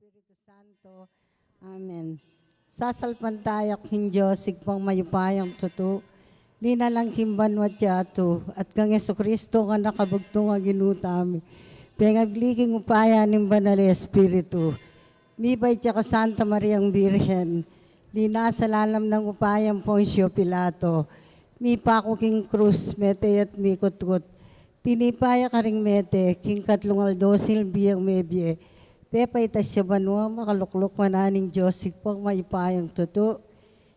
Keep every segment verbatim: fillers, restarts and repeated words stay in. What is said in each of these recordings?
Espiritu Santo. Amen. Sasalpantaya ku king Dios, Ibpang mayupayang tutu, linalang king banua at yatu, at kang Jesucristo, a anak a bugtung a Ginu tamu, pengagli king upaya ning Banal a Espiritu, mibait ya kang Santa Mariang Birhen, linasa lalam ning upaya nang Poncio Pilato, mipaku king krus, mete ya at mikutkut, tinipa ya karing mete, king katlung aldo sinubli yang mebie, pepaitas ya banua, makalukluk wanan ning Dios, Ibpang mayupayang tutu,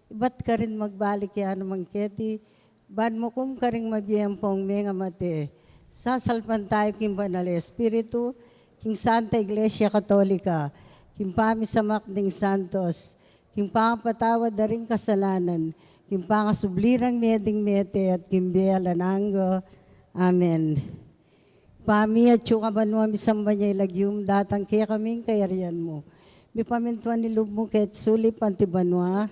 ibat karin magbalik ya naman keti, ban mukum karing mabie ampong mengamate. Sasalpantaya ku king Banal a Espiritu, king Santa Iglesia Katolika, king pamisamak ding santos, king pangapatawad da ring kasalanan, king pangasubli rang mie ding mete, at king bie alang angga. Amen. Ibpa mi, atsu ka banua, misamban ya ing lagyu mu, datang kekami ing kayarian mu, mipamintuan ing lub mu keti sulip anti banua.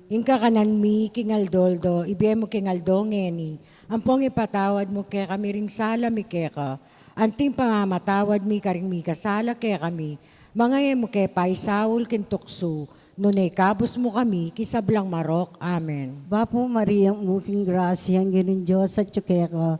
Ing kakanan mi king aldo-aldo, ibie mu king aldo ngeni. Ampong ipatawad mu kekami ring sala mi keka, anti ing pamamatawad mi karing mikasala kekami. Manga e mu ke paisaul king tuksu, nune ikabus mu kami king sablang marok. Amen. Bapu Maria, mitmu ka king grasya, ing Ginung Dios atyu keka.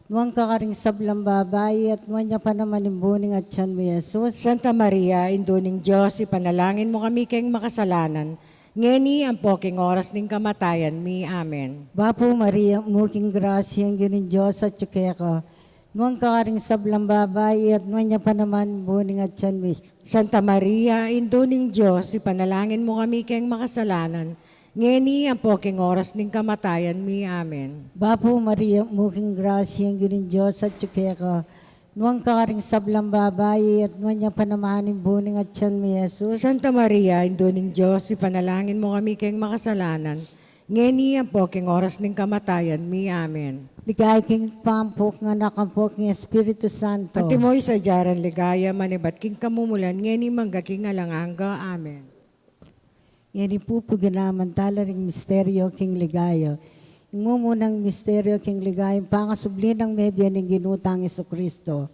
Nuan ka karing sablang babai, at nuan ya pa naman ing bunga ning atian mu, i Jesus. Santa Maria, Indu ning Dios, ipanalangin mu kami keng makasalanan, ngeni ampo king oras ning kamatayan mi. Amen. Bapu Maria, mitmu ka king grasya, ing Ginung Dios atyu keka. Nuan ka karing sablang babai, at nuan ya pa naman ing bunga ning atian mu, i Jesus. Santa Maria, Indu ning Dios, ipanalangin mu kami keng makasalanan, ngeni ampo king oras ning kamatayan mi. Amen. Bapu Maria, mitmu ka king grasya, ing Ginung Dios atyu keka. Nuan ka karing sablang babai, at nuan ya pa naman ing bunga ning atian mu, i Jesus. Santa Maria, Indu ning Dios, ipanalangin mu kami keng makasalanan, ngeni ampo king oras ning kamatayan mi. Amen. Ligaya king Ibpa, ampo king Anak, ampo king Espiritu Santo. Antimo ing sadya nang ligaya, manibat king kamumulan, ngeni mangga king alang angga. Amen. Ngeni pu, paganakan tala ring misteryo king ligaya. Ing mumunang misteryo king ligaya, ing pangasubli nang mebie ning Ginu tang Jesucristo.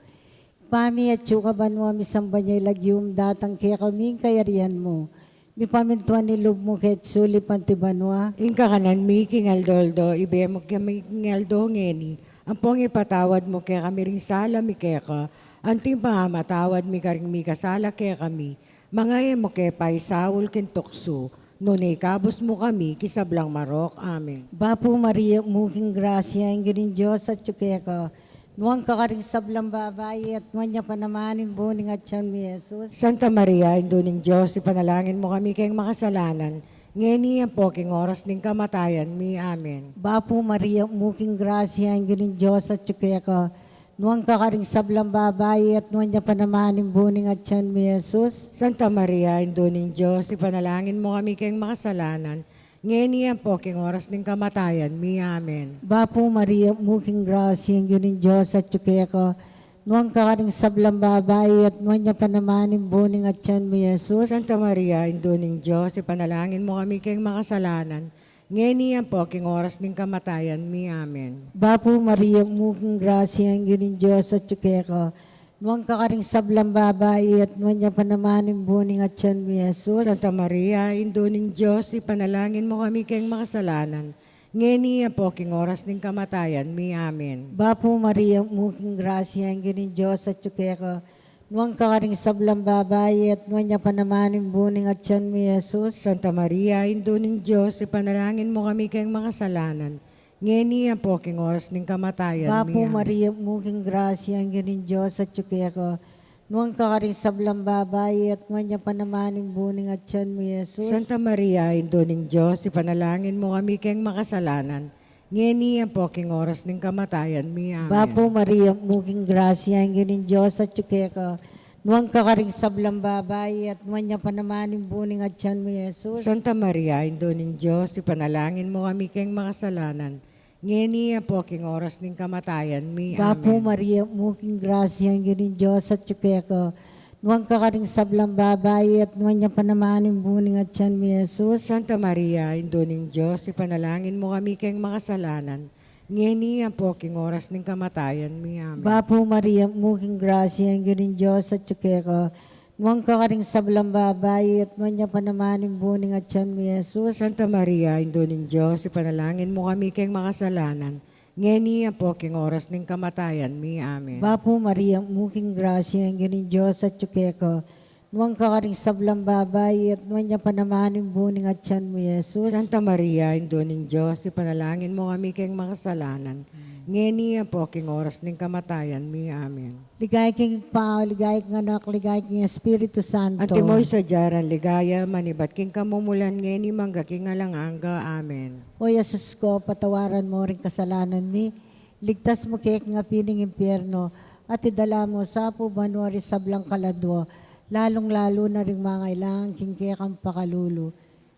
Ibpa mi atsu ka banua, misamban ya ing lagyu mu, datang kekami ing kayarian mu, mipamintuan ing lub mu keti sulip anti banua. Ing kakanan mi king aldo-aldo, ibie mu kami king aldo ngeni. Ampong ipatawad mu kekami ring sala mi keka, anti ing pamamatawad mi karing mikasala kekami. Manga e mu ke paisaul king tuksu, nune ikabus mu kami king sablang marok. Amen. Bapu Maria, mitmu ka king grasya, ing Ginung Dios atyu keka. Nuan ka karing sablang babai, at nuan ya pa naman ing bunga ning atian mu, i Jesus. Santa Maria, Indu ning Dios, ipanalangin mu kami keng makasalanan, ngeni ampo king oras ning kamatayan mi. Amen. Bapu Maria, mitmu ka king grasya, ing Ginung Dios atyu keka. Nuan ka karing sablang babai, at nuan ya pa naman ing bunga ning atian mu, i Jesus. Santa Maria, Indu ning Dios, ipanalangin mu kami keng makasalanan, ngeni ampo king oras ning kamatayan mi. Amen. Bapu Maria, mitmu ka king grasya, ing Ginung Dios atyu keka. Nuan ka karing sablang babai, at nuan ya pa naman ing bunga ning atian mu, i Jesus. Santa Maria, Indu ning Dios, ipanalangin mu kami keng makasalanan, ngeni ampo king oras ning kamatayan mi. Amen. Bapu Maria, mitmu ka king grasya, ing Ginung Dios atyu keka. Nuan ka karing sablang babai, at nuan ya pa naman ing bunga ning atian mu, i Jesus. Santa Maria, Indu ning Dios, ipanalangin mu kami keng makasalanan, ngeni ampo king oras ning kamatayan mi. Amen. Bapu Maria, mitmu ka king grasya, ing Ginung Dios atyu keka. Nuan ka karing sablang babai, at nuan ya pa naman ing bunga ning atian mu, i Jesus. Santa Maria, Indu ning Dios, ipanalangin mu kami keng makasalanan, ngeni ampo king oras ning kamatayan mi. Bapu Maria, mitmu ka king grasya, ing Ginung Dios atyu keka. Nuan ka karing sablang babai, at nuan ya pa naman ing bunga ning atian mu, i Jesus. Santa Maria, Indu ning Dios, ipanalangin mu kami keng makasalanan, ngeni ampo king oras ning kamatayan mi. Amen. Bapu Maria, mitmu ka king grasya, ing Ginung Dios atyu keka. Nuan ka karing sablang babai, at nuan ya pa naman ing bunga ning atian mu, i Jesus. Santa Maria, Indu ning Dios, ipanalangin mu kami keng makasalanan, ngeni ampo king oras ning kamatayan mi. Bapu Maria, mitmu ka king grasya, ing Ginung Dios atyu keka. Nuan ka karing sablang babai, at nuan ya pa naman ing bunga ning atian mu, i Jesus. Santa Maria, Indu ning Dios, ipanalangin mu kami keng makasalanan, Ngeni ampo king oras ning kamatayan mi. Amen. Bapu Maria, mitmu ka king grasya, ing Ginung Dios atyu keka. Nuan ka karing sablang babai, at nuan ya pa naman ing bunga ning atyan mu, Jesus. Santa Maria, Indu ning Dios, ipanalangin mu kami keng makasalanan, ngeni ampo king oras ning kamatayan mi. Amen. Bapu Maria, mitmu ka king grasya, ing Ginung Dios atyu keka. Nuan ka karing sablang babai, at nuan ya pa naman ing bunga ning atyan mu, Jesus. Santa Maria, Indu ning Dios, ipanalangin mu kami keng makasalanan, ngeni ampo king oras ning kamatayan mi. Amen. Ligaya king Ibpa, ligaya king Anak, ligaya king Espiritu Santo. Antimo ing sadya rang ligaya, manibat king kamumulan, ngeni, mangga king alang angga. Amen. O Jesus ku, patawaran mu ring kasalanan mi, iligtas mu kami king api ning impyerno, at idala mu sa pu banua ring sablang kaladua, lalung-lalu na ring mangailangan king kekang pakalulu.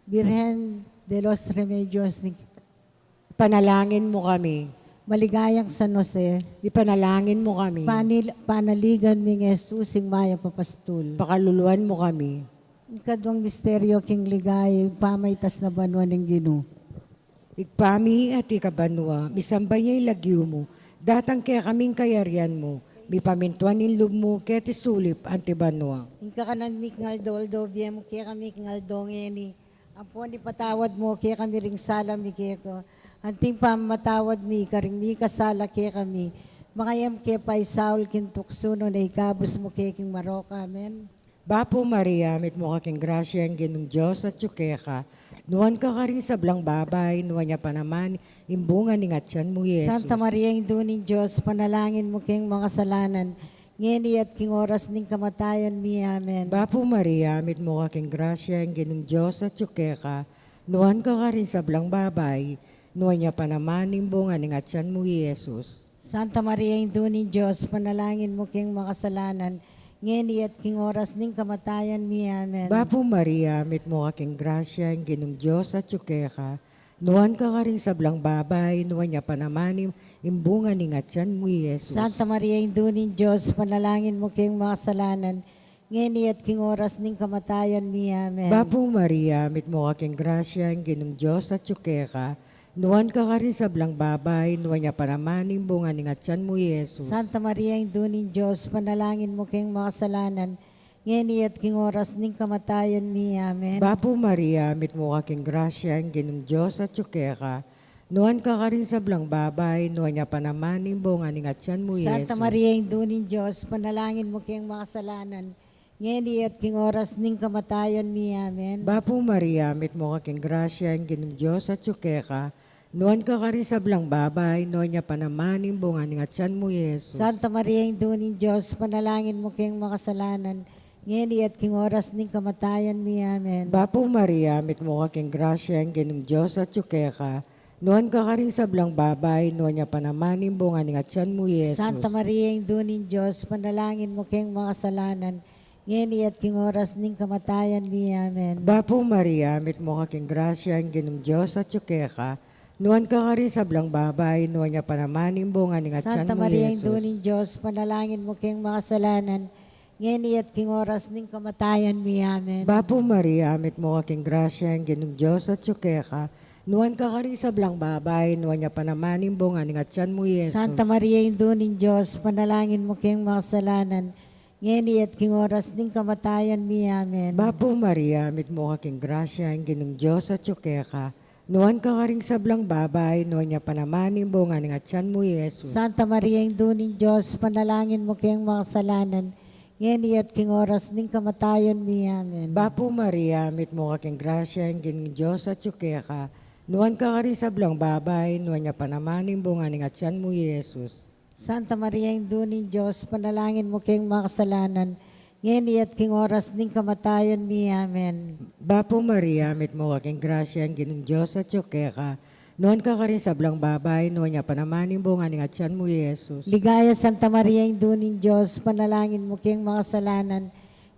Birhen de los Remedios, ipanalangin mu kami. Maligayang San Jose, ipanalangin mu kami. Panil-, panaligan mi ing Jesus, ing mayap a pastul. Pakaluluan mu kami. Ing kaduang misteryo king ligaya, ing pamaitas na banua ning Ginu. Ibpa mi, atiu ka banua, misamban ya ing lagyu mu, datang kekami ing kayarian mu, mipamintuan ing lub mu, keti sulip anti banua. Ing kakanan mi king aldo-aldo, ibie mu kekami king aldo ngeni, ampon ipatawad mu kekami ring sala mi keka, anti ing pamamatawad mi karing mikasala kekami, manga e mu ke paisaul king tuksu, nune ikabus mu kami king marok. Amen. Bapu Maria, mitmu ka king grasya, ing Ginung Dios atyu keka. Nuan ka karing sablang babai, nuan ya pa naman ing bunga ning atyan mu, Jesus. Santa Maria, Indu ning Dios, ipanalangin mu keng makasalanan, ngeni at king oras ning kamatayan mi. Amen. Bapu Maria, mitmu ka king grasya, ing Ginung Dios atyu keka. Nuan ka karing sablang babai, nuan ya pa naman ing bunga ning atyan mu, Jesus. Santa Maria, Indu ning Dios, ipanalangin mu keng makasalanan, ngeni at king oras ning kamatayan mi. Amen. Bapu Maria, mitmu ka king grasya, ing Ginung Dios atyu keka. Nuan ka karing sablang babai, nuan ya pa naman ing, ing bunga ning atyan mu, Jesus. Santa Maria, Indu ning Dios, ipanalangin mu keng makasalanan, ngeni at king oras ning kamatayan mi. Amen. Bapu Maria, mitmu ka king grasya, ing Ginung Dios atyu keka. Nuan ka karing sablang babai, nuan ya pa naman ing bunga ning atyan mu, Jesus. Santa Maria, Indu ning Dios, ipanalangin mu keng makasalanan, ngeni at king oras ning kamatayan mi. Amen. Bapu Maria, mitmu ka king grasya, ing Ginung Dios atyu keka. Nuan ka karing sablang babai, nuan ya pa naman ing bunga ning atyan mu, Santa Jesus. Maria, Indu ning Dios, ipanalangin mu keng makasalanan, ngeni at king oras ning kamatayan mi. Amen. Bapu Maria, mitmu ka king grasya, ing Ginung Dios atyu keka. Nuan ka karing sablang babai, nuan ya pa naman ing bunga ning atyan mu, Jesus. Santa Maria, Indu ning Dios, ipanalangin mu keng makasalanan, ngeni at king oras ning kamatayan mi. Amen. Bapu Maria, mitmu ka king grasya, ing Ginung Dios atyu keka. Nuan ka karing sablang babai, nuan ya pa naman ing bunga ning atyan mu, Jesus. Santa Maria, Indu ning Dios, ipanalangin mu keng makasalanan, ngeni at king oras ning kamatayan mi. Amen. Bapu Maria, mitmu ka king grasya, ing Ginung Dios atyu keka. Nuan ka karing sablang babai, nuan ya pa naman ing bunga ning atyan mu, Jesus. Santa Maria, Indu ning Dios, ipanalangin mu keng makasalanan, ngeni at king oras ning kamatayan mi. Amen. Bapu Maria, mitmu ka king grasya, ing Ginung Dios atyu keka. Nuan ka karing sablang babai, nuan ya pa naman ing bunga ning atyan mu, Jesus. Santa Maria, Indu ning Dios, ipanalangin mu keng makasalanan, ngeni at king oras ning kamatayan mi. Amen. Bapu Maria, mitmu ka king grasya, ing Ginung Dios atyu keka. Nuan ka karing sablang babai, nuan ya pa naman ing bunga ning atyan mu, Jesus. Santa Maria, Indu ning Dios, ipanalangin mu keng makasalanan, ngeni at king oras ning kamatayan mi. Amen. Bapu Maria, mitmu ka king grasya, ing Ginung Dios atyu keka. Nuan ka karing sablang babai, nuan ya pa naman ing bunga ning atyan mu, Jesus. Santa Maria, Indu ning Dios, ipanalangin mu keng makasalanan, ngeni at king oras ning kamatayan mi. Amen. Bapu Maria, mitmu ka king grasya, ing Ginung Dios atyu keka. Nuan ka karing sablang babai, nuan ya pa naman ing bunga ning atyan mu, Jesus. Ligaya, Santa Maria, Indu ning Dios, ipanalangin mu keng makasalanan,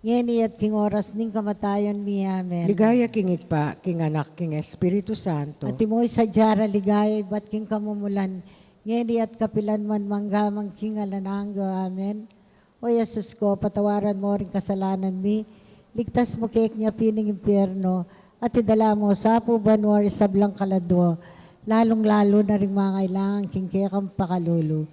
ngeni at king oras ning kamatayan mi. Amen. Ligaya king Ibpa, king Anak, king Espiritu Santo. Antimo ing sadya rang ligaya, ibat king kamumulan, ngeni at kapilan man, mangga man king alang angga. Amen. O Jesus ku, patawaran mu ring kasalanan mi, iligtas mu kami king api ning impyerno, at idala mu sa pu banua ring sablang kaladua, Lalung-lalu na ring mangailangan king kekang pakalulu.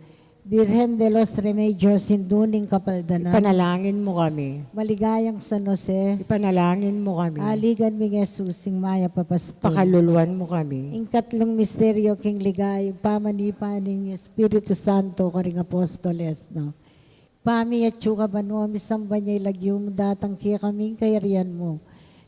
Birhen de los Remedios, Indu ning Kapaldanan. Ipanalangin mu kami. Maligayang San Jose. Ipanalangin mu kami. Aligan mi Jesus, ing mayap a pastul. Pakaluluan mu kami. Ing katlung misteryo king ligaya, pamanipa ning Espiritu Santo karing apostoles, no? Ibpa mi atsu ka banua, misamban ya ing lagyu mu, datang kekami ing kayarian mu.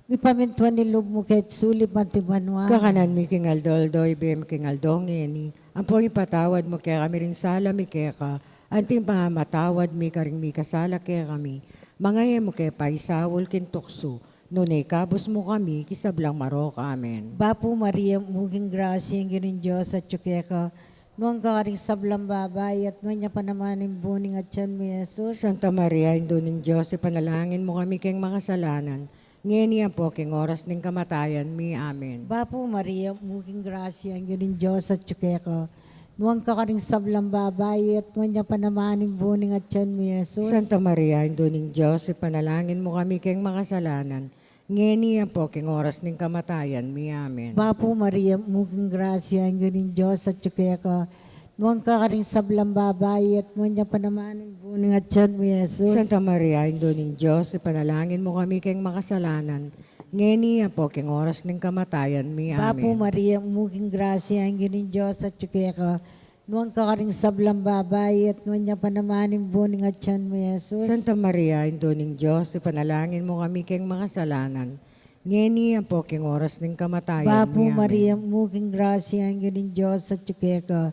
Mipamintuan ing lub mu keti sulip anti banua. Kakanan mi king aldo-aldo ibie mu king aldo ngeni. Ampon ipatawad mu kekami ring sala mi keka, anti ing pamamatawad mi karing mikasala kekami. Manga e mu ke paisaul king tuksu, nune ikabus mu kami king sablang marok. Amen. Bapu Maria, mitmu ka king grasya, ing Ginung Dios atsu keka. Nuan ka karing sablang babai, at nuan ya pa naman ing bunga ning atian mu, Jesus. Santa Maria, Indu ning Dios, ipanalangin mu kami keng makasalanan, ngeni ampo king oras ning kamatayan mi. Amen. Bapu Maria, mitmu ka king grasya, ing Ginung Dios atsu keka. Nuan ka karing sablang babai, at nuan ya pa naman ing bunga ning atian mu, Jesus. Santa Maria, Indu ning Dios, ipanalangin mu kami keng makasalanan, ngeni ampo king oras ning kamatayan mi. Amen. Bapu Maria, mitmu ka king grasya, ing Ginung Dios atsu keka. Nuan ka karing sablang babai, at nuan ya pa naman ing bunga ning atian mu, Jesus. Santa Maria, Indu ning Dios, ipanalangin mu kami keng makasalanan, ngeni ampo king oras ning kamatayan mi. Bapu Amen. Maria, mitmu ka king grasya, ing Ginung Dios atsu keka. Nuan ka karing sablang babai, at nuan ya pa naman ing bunga ning atian mu, Jesus. Santa Maria, Indu ning Dios, ipanalangin mu kami keng makasalanan, ngeni ampo king oras ning kamatayan Bapu mi. Amen. Maria, mitmu ka king grasya, ing Ginung Dios atsu keka.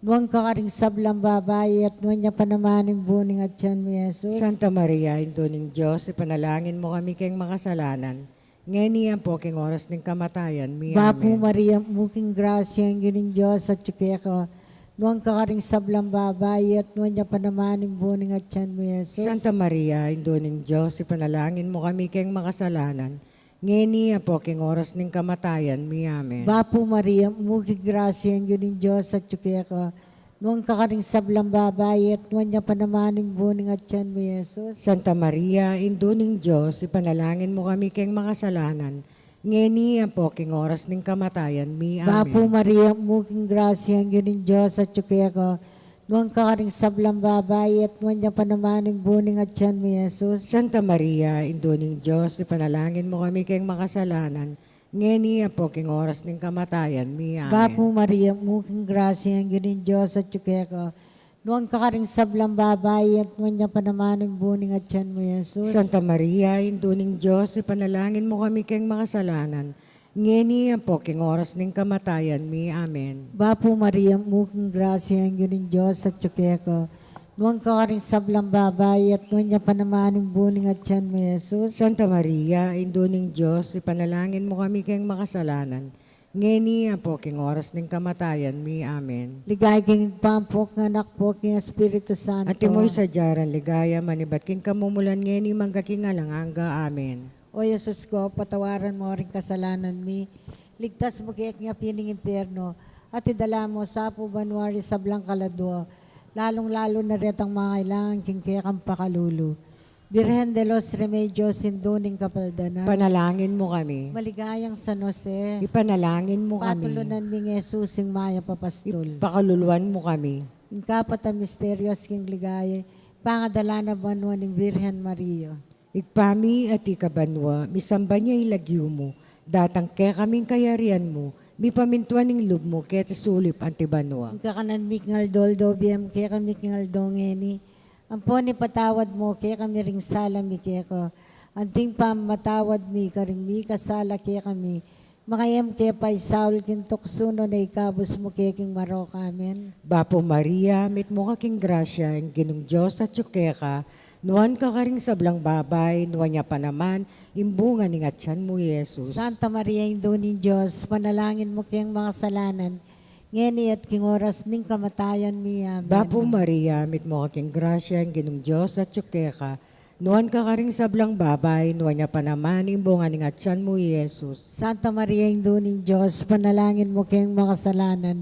Nuan ka karing sablang babai, at nuan ya pa naman ing bunga ning atian mu, Jesus. Santa Maria, Indu ning Dios, ipanalangin mu kami keng makasalanan, ngeni ampo king oras ning kamatayan mi. Bapu Amen. Maria, mitmu ka king grasya, ing Ginung Dios atsu keka. Nuan ka karing sablang babai, at nuan ya pa naman ing bunga ning atian mu, Jesus. Santa Maria, Indu ning Dios, ipanalangin mu kami keng makasalanan, ngeni ampo king oras ning kamatayan mi. Amen. Bapu Maria, mitmu ka king grasya, ing Ginung Dios atsu keka. Nuan ka karing sablang babai, at nuan ya pa naman ing bunga ning atian mu, Jesus. Santa Maria, Indu ning Dios, ipanalangin mu kami keng makasalanan, ngeni ampo king oras ning kamatayan mi. Amen. Bapu Maria, mitmu ka king grasya, ing Ginung Dios atsu keka. Nuan ka karing sablang babai, at nuan ya pa naman ing bunga ning atian mu, Jesus. Santa Maria, Indu ning Dios, ipanalangin mu kami keng makasalanan, ngeni ampo king oras ning kamatayan mi. Amen. Bapu Maria, mitmu ka king grasya, ing Ginung Dios atsu keka. Nuan ka karing sablang babai, at nuan ya pa naman ing bunga ning atian mu, Jesus. Santa Maria, Indu ning Dios, ipanalangin mu kami keng makasalanan, ngeni ampo king oras ning kamatayan mi. Amen. Bapu Maria, mitmu ka king grasya, ing Ginung Dios atsu keka. Nuan ka karing sablang babai, at nuan ya pa naman ing bunga ning atian mu, Jesus. Santa Maria, Indu ning Dios, ipanalangin mu kami keng makasalanan, ngeni ampo king oras ning kamatayan mi. Amen. Ligaya king Ibpa, ampo king Anak, ampo king Espiritu Santo. Antimo ing sadya nang ligaya, manibat king kamumulan, ngeni mangga king alang angga. Amen. O Jesus ku, patawaran mu ring kasalanan mi, ligtas mu kami king api ning impyerno, at idala mu sa pu banua ring sablang kaladua, lalung-lalu na retang mangailangan king kekang pakalulu. Birhen de los Remedios, Indu ning Kapaldanan. Panalangin mu kami. Maligayang San Jose. Ipanalangin mu kami. Patulunan mi ing Jesus, ing mayap a pastul. Ipakaluluan mu kami. Ing kapat a misteryos king ligaya, pangadala na banua ning Birhen Maria. Ibpa mi, atiu ka banua, misamban ya ing lagyu mu, datang kekami ing kayarian mu, mipamintuan ing lub mu keti sulip anti banua. Ing kakanan mi king aldo-aldo, ibie mu kekami king aldo ngeni. Ampon ipatawad mu kekami ring sala mi keka, anti ing pamamatawad mi karing mikasala kekami. Manga e mu ke paisaul king tuksu, nune ikabus mu kami king marok. Amen. Bapu Maria, mitmu ka king grasya, ing Ginung Dios atyu keka, nuan ka karing sablang babai, nuan ya pa naman ing bunga ning atian mu, i Jesus. Santa Maria, Indu ning Dios, ipanalangin mu keng makasalanan, ngeni at king oras ning kamatayan mi. Amen. Bapu Maria, mitmu ka king grasya, ing Ginung Dios atyu keka, nuan ka karing sablang babai, nuan ya pa naman ing bunga ning atian mu, i Jesus. Santa Maria, Indu ning Dios, ipanalangin mu keng makasalanan,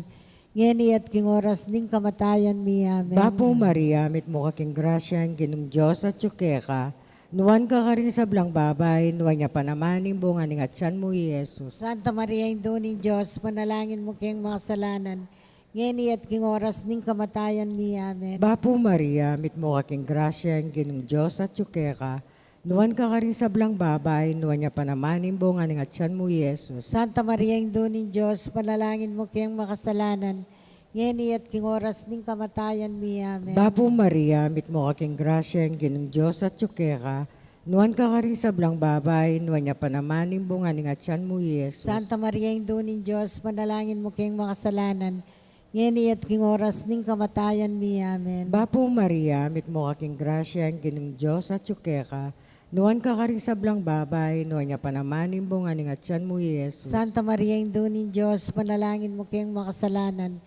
ngeni at king oras ning kamatayan mi. Amen. Bapu Maria, mitmu ka king grasya, ing Ginung Dios atyu keka, Nuan ka karing sablang babai, nuan ya pa naman ing bunga ning atyan mu, i Jesus. Santa Maria, Indu ning Dios, panalangin mu keng makasalanan, ngeni at king oras ning kamatayan mi. Amen. Bapu Maria, mitmu ka king grasya, ing Ginung Dios atyu keka. Nuan ka karing sablang babai, nuan ya pa naman ing bunga ning atyan mu, i Jesus. Santa Maria, Indu ning Dios, panalangin mu keng makasalanan, ngeni at king oras ning kamatayan mi. Amen. Bapu Maria, mitmu ka king grasya, ing Ginung Dios atyu keka. Nuan ka karing sablang babai, nuan ya pa naman ing bunga ning atyan mu, i Jesus. Santa Maria, Indu ning Dios, panalangin mu keng makasalanan, ngeni at king oras ning kamatayan mi. Amen. Bapu Maria, mitmu ka king grasya, ing Ginung Dios atyu keka. Nuan ka karing sablang babai, nuan ya pa naman ing bunga ning atyan mu, i Jesus. Santa Maria, Indu ning Dios, panalangin mu keng makasalanan,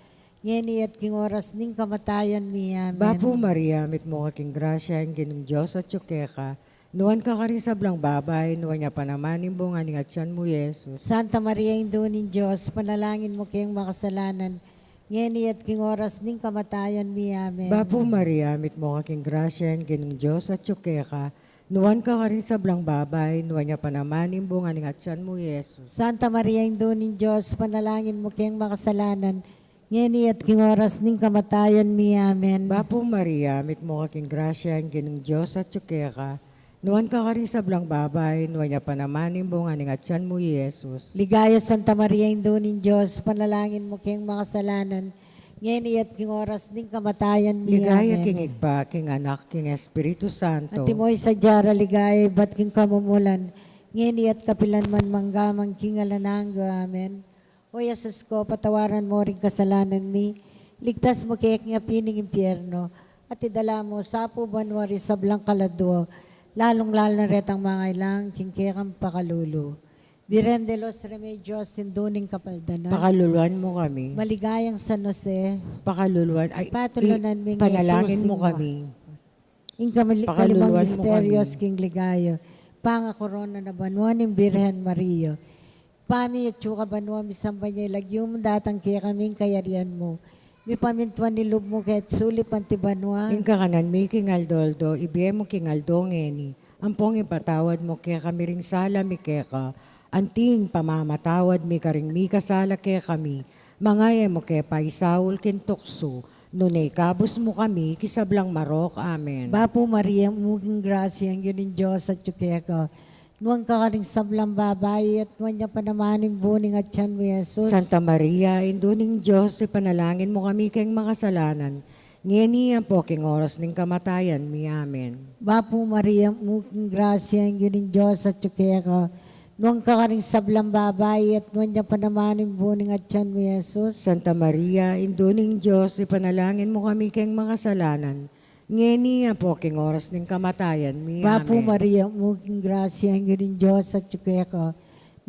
ngeni at king oras ning kamatayan mi. Amen. Bapu Maria, mitmu ka king grasya, ing Ginung Dios atyu keka. Nuan ka karing sablang babai, nuan ya pa naman ing bunga ning atyan mu, i Jesus. Santa Maria, Indu ning Dios, panalangin mu keng makasalanan, ngeni at king oras ning kamatayan mi. Amen. Bapu Maria, mitmu ka king grasya, ing Ginung Dios atyu keka. Nuan ka karing sablang babai, nuan ya pa naman ing bunga ning atyan mu, i Jesus. Santa Maria, Indu ning Dios, panalangin mu keng makasalanan, ngeni at king oras ning kamatayan mi. Amen. Bapu Maria, mitmu ka king grasya, ing Ginung Dios atyu keka. Nuan ka karing sablang babai, nuan ya pa naman ing bunga ning atyan mu, i Jesus. Ligaya, Santa Maria, Indu ning Dios, panalangin mu keng makasalanan, ngeni at king oras ning kamatayan mi. Ligaya. Amen. King Ibpa, king Anak, king Espiritu Santo. Antimo ing sadya ra ligaya ibat king kamumulan, ngeni at kapilan man, mangga man king alang angga. Amen. O Jesus ko, patawaran mu ring kasalanan mi, ligtas mu kami king api ning impyerno, at idala mu sa pu banua ring sablang kaladua, lalung-lalu na retang mangailangan king kekang pakalulu. Birhen de los Remedios, Indu ning Kapaldanan. Pakaluluan mu kami. Maligayang San Jose. Pakaluluan, ay, Patulunan i-, mi ning panalangin Jesus mu kami. Ing kamili-, pakaluluan mu kami. Kalimang misterios king ligaya, pangakorona na banua ning Birhen Maria. Ibpa mi atsu ka banua, misamban ya ing lagyu mu, datang kekami ing kayarian mu, mipamintuan ing lub mu keti sulip anti banua. Ing kakanan mi king aldo-aldo ibie mu king aldo ngeni, ampong ipatawad mu kekami ring sala mi keka, anti ing pamamatawad mi karing mikasala kekami, manga e mu ke paisaul king tuksu, nune ikabus mu kami king sablang marok. Amen. Bapu Maria, mitmu ka king grasya, ing Ginung Dios atyu keka. Nuan ka karing sablang babai, at nuan ya pa naman ing bunga ning atyan mu, i Jesus. Santa Maria, Indu ning Dios, ipanalangin mu kami keng makasalanan, ngeni ampo king oras ning kamatayan mi. Amen. Bapu Maria, mitmu ka king grasya, ing Ginung Dios atyu keka. Nuan ka karing sablang babai, at nuan ya pa naman ing bunga ning atyan mu, i Jesus. Santa Maria, Indu ning Dios, ipanalangin mu kami keng makasalanan, ngeni ampo king oras ning kamatayan mi. Bapu Maria, mitmu ka king grasya, ing Ginung Dios atyu keka.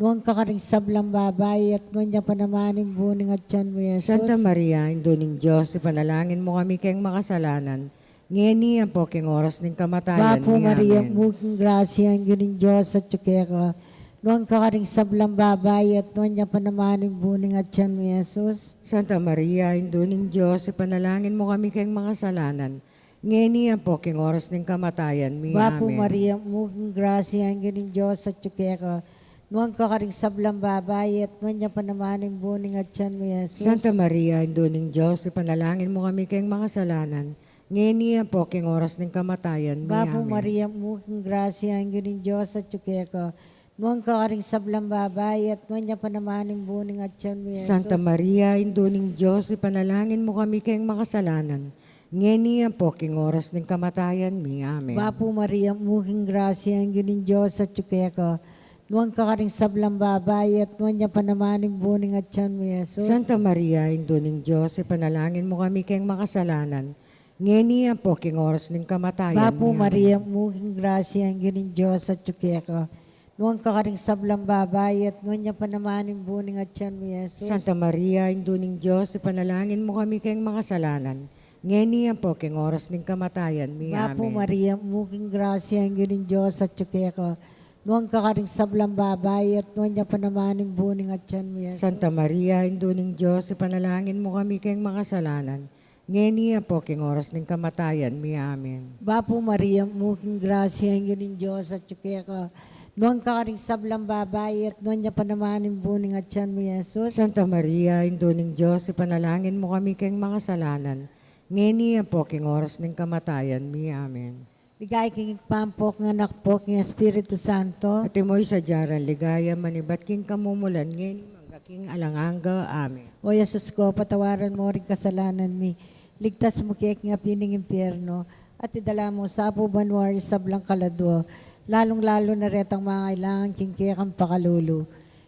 Nuan ka karing sablang babai, at nuan ya pa naman ing bunga ning atyan mu, i Jesus. Santa Maria, Indu ning Dios, ipanalangin mu kami keng makasalanan, ngeni ampo king oras ning kamatayan mi. Amen. Bapu Maria, mitmu ka king grasya, ing Ginung Dios atyu keka. Nuan ka karing sablang babai, at nuan ya pa naman ing bunga ning atyan mu, i Jesus. Santa Maria, Indu ning Dios, ipanalangin mu kami keng makasalanan, ngeni ampo king oras ning kamatayan mi. Amen. Bapu Maria, mitmu ka king grasya, ing Ginung Dios atyu keka. Nuan ka karing sablang babai, at nuan ya pa naman ing bunga ning atyan mu, i Jesus. Santa Maria, Indu ning Dios, ipanalangin mu kami keng makasalanan, ngeni ampo king oras ning kamatayan mi. Amen. Bapu Maria, mitmu ka king grasya, ing Ginung Dios atyu keka. Nuan ka karing sablang babai, at nuan ya pa naman ing bunga ning atyan mu, i Jesus. Santa Maria, Indu ning Dios, ipanalangin mu kami keng makasalanan, ngeni ampo king oras ning kamatayan mi. Amen. Bapu Maria, mitmu ka king grasya, ing Ginung Dios atyu keka. Nuan ka karing sablang babai, at nuan ya pa naman ing bunga ning atyan mu, i Jesus. Santa Maria, Indu ning Dios, ipanalangin mu kami keng makasalanan, ngeni ampo king oras ning kamatayan mi. Amen. Bapu Maria, mitmu ka king grasya, ing Ginung Dios atyu keka. Nuan ka karing sablang babai, at nuan ya pa naman ing bunga ning atyan mu, i Jesus. Santa Maria, Indu ning Dios, ipanalangin mu kami keng makasalanan, ngeni ampo king oras ning kamatayan mi. Amen. Bapu Maria, mitmu ka king grasya, ing Ginung Dios atyu keka. Nuan ka karing sablang babai, at nuan ya pa naman ing bunga ning atyan mu, i Jesus. Santa Maria, Indu ning Dios, ipanalangin mu kami keng makasalanan, Ngeni ampo king oras ning kamatayan mi. Amen. Bapu Maria, mitmu ka king grasya, ing Ginung Dios atyu keka. Nuan ka karing sablang babai, at nuan ya pa naman ing bunga ning atyan mu, Jesus. Santa Maria, Indu ning Dios, ipanalangin mu kami king makasalanan, ngeni ampo king oras ning kamatayan mi. Amen. Ligaya king Ibpa, ampo king Anak, ampo king Espiritu Santo. Antimo ing sadya nang ligaya, manibat king kamumulan, ngeni man karing alang angga. Amen. O Jesus ku, patawaran mu ring kasalanan mi, iligtas mu kami king api ning impyerno, at idala mu sa king banua ring sablang kaladua, lalung-lalu na retang mangailangan king kekang pakalulu.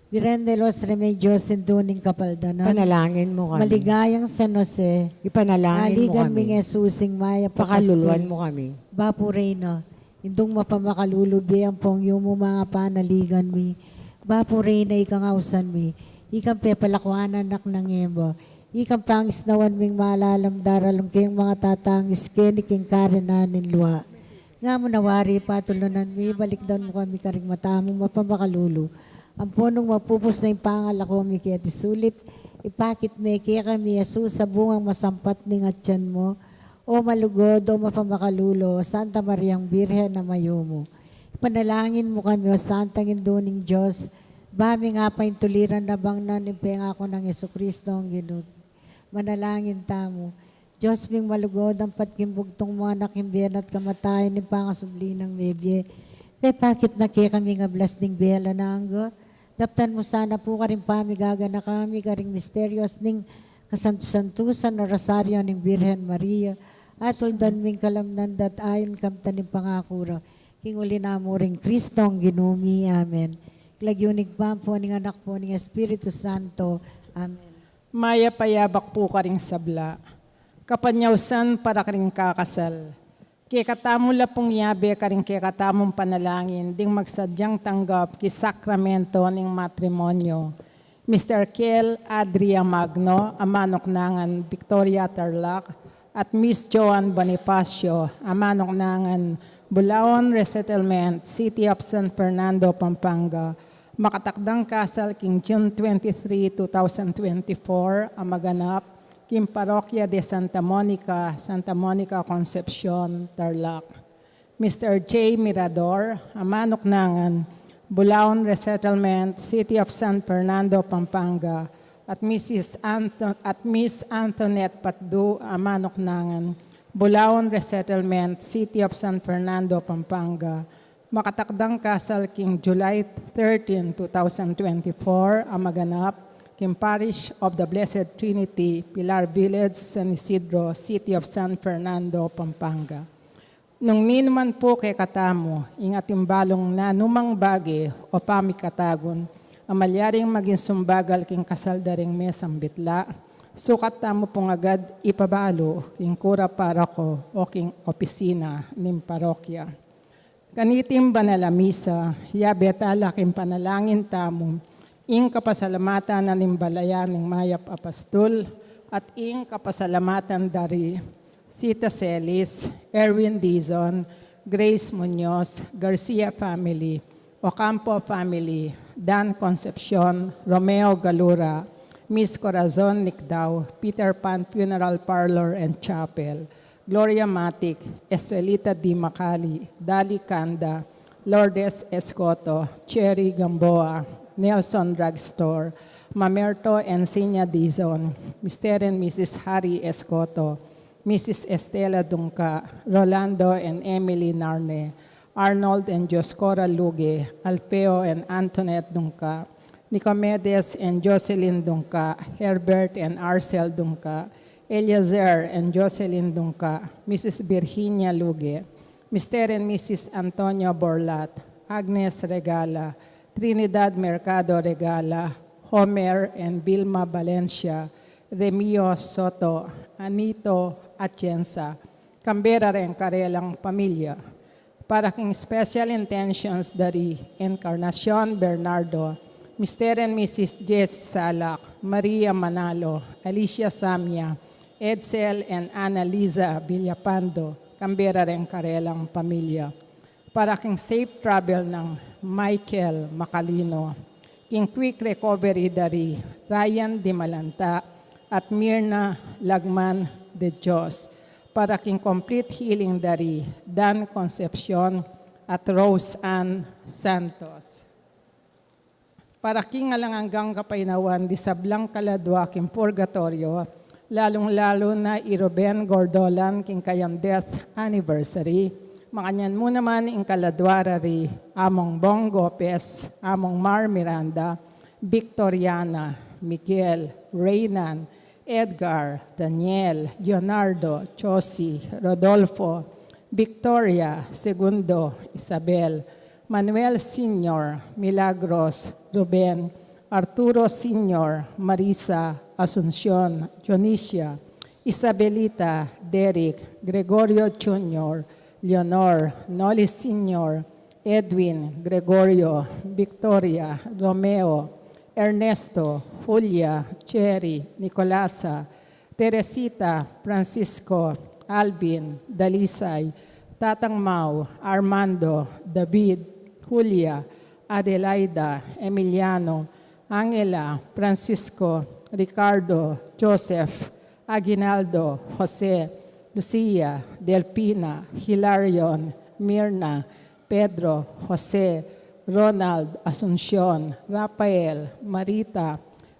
Virgen de los Remedios, Indu ning Kapaldanan. Ipanalangin mu kami. Maligayang San Jose. Ipanalangin mu kami. Aligan mi i Jesus, ing mayap a pastul. Pakaluluan mu kami. Bapu Reyna, Indung mapamakalulu, bie ampong yumu, manga panaligan mi. Bapu Reyna, ikang ausan mi, ikang pepalakuan anak nang Eva, ikang pangisnawan ming malalam daralung keng mangatatangis keni king karinan ning lua. Nga mu na wari, patulunan mi, balikdan mu kami karing mata mung mapamakalulu. Ampo nung mapupus na ing pangalako mi keti sulip, ipakit me kekami i Jesus a bungang masampat ning atyan mu. O malugud, o mapamakalulu, Santa Mariang Birhen a mayumu, ipanalangin mu kami, o Santang Indu ning Dios, ba ming apaintuliran na bangnan ing pengaku nang Jesucristo a Ginu. Manalangin tamu. Dios ming malugud, ampat king bugtung mung anak, king bie na at kamatayan, ning pangasubli nang mebie, pepakit na kekami ing ablas ning bie alang angga. Daptan mu sana pu karing pamiganaka mi karing misterios ning kasantu-santusan a Rosario ning Birhen Maria, at tuldan ming kalamnan da at ayun kamtan ing pangaku ra, king uli na mu ring Cristong Ginu mi. Amen. King lagyu ning Ibpa, ampo ning Anak, ampo ning Espiritu Santo. Amen. Mayap a yabak pu karing sabla. Kapanyausan para karing kakasal. Kekatamu la pung yabe karing kekatamung panalangin ding magsadyang tanggap king sakramento ning matrimonyo. Mister Kel Adria Magno, a manuknangan Victoria, Tarlac, at Miss Joan Bonifacio, a manuknangan Bulaon Resettlement, City of San Fernando, Pampanga, makatakdang kasal king June twenty-three, two thousand twenty-four, a maganap king Parokya de Santa Monica, Santa Monica, Concepcion, Tarlac. Mister J Mirador, a manuknangan Bulaon Resettlement, City of San Fernando, Pampanga, at Missus Anto-, at Miss Antoinette Patdu, a manuknangan Bulaon Resettlement, City of San Fernando, Pampanga, makatakdang kasal king July thirteen, two thousand twenty-four, a maganap king Parish of the Blessed Trinity, Pilar Village, San Isidro, City of San Fernando, Pampanga. Nung ninuman pu kekatamu ing atin balung nanumang bage o pamikatagun a malyaring maging sumbagal king kasal da ring mesang bitla, sukat tamu pung agad ipabalu king kura paroko o king opisina ning parokya. Kaniting banal a misa, yabe tala king panalangin tamu ing kapasalamatan na ning balayan ning mayap a pastul, at ing kapasalamatan da ri Sita Celis, Erwin Dizon, Grace Muñoz, Garcia family, Ocampo family, Dan Concepcion, Romeo Galura, Miss Corazon Nicdao, Peter Pan Funeral Parlor and Chapel, Gloria Matic, Estrelita D Macali, Dali Canda, Lourdes Escoto, Cherry Gamboa, Nelson Drugstore, Mamerto and Sinya Dizon, Mister and Missus Harry Escoto, Missus Estela Dungca, Rolando and Emily Narne, Arnold and Dioscora Luge, Alfeo and Antoinette Dungca, Nicomedes and Jocelyn Dungca, Herbert and Arcel Dungca, Eliezer and Jocelyn Dungca, Missus Virginia Luge, Mister and Missus Antonio Borlat, Agnes Regala, Trinidad Mercado Regala, Homer and Vilma Valencia, Remio Soto, Anito Atienza, kambe ra reng karelang pamilya. Para king special intentions da ri Encarnacion Bernardo, Mister and Missus Jessie Salak, Maria Manalo, Alicia Samia, Edsel and Annalisa Villapando, kambe ra reng karelang pamilya. Para king safe travel nang Michael Macalino, king quick recovery da ri Ryan Dimalanta at Mirna Lagman de Dios, para king complete healing da ri Dan Concepcion at Rose Ann Santos. Para king alang anggang kapaynawan di sablang kaladua king purgatoryo, lalung-lalu na i Ruben Gordolan king kayang death anniversary, makanyan mu naman ing kaladua ra ri Among Bong Gopez, Among Mar Miranda, Victoriana, Miguel, Reynan, Edgar, Daniel, Leonardo, Josie, Rodolfo, Victoria, Segundo, Isabel, Manuel Senior, Milagros, Ruben, Arturo Senior, Marisa, Asuncion, Dionisia, Isabelita, Derek, Gregorio Junior, Leonor, Noli Senior, Edwin, Gregorio, Victoria, Romeo, Ernesto, Julia, Cherry, Nicolasa, Teresita, Francisco, Alvin, Dalisay, Tatang Mau, Armando, David, Julia, Adelaida, Emiliano, Angela, Francisco, Ricardo, Joseph, Aguinaldo, Jose, Lucia, Delfina, Hilarion, Mirna, Pedro, Jose, Ronald, Asuncion, Rafael, Marita,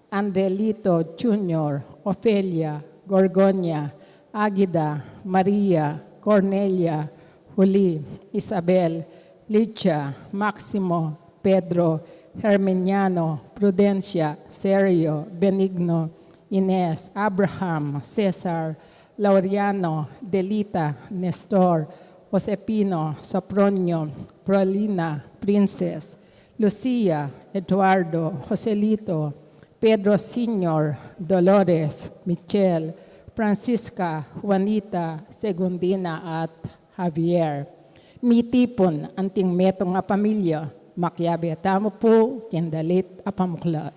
Andrelito Junior, Ofelia, Gorgonia, Agida, Maria, Cornelia, Juli, Isabel, Licha, Maximo, Pedro, Herminiano, Prudencia, Sergio, Benigno, Ines, Abraham, Cesar, Laureano, Delita, Nestor, Josepino, Sopronio, Prolina, Princess, Lucia, Eduardo, Joselito, Pedro Senior, Dolores, Michelle, Francisca, Juanita, Segundina, at Javier. Mitipun anting metung a pamilya, makiabe tamu pu king dalit a pamuklat.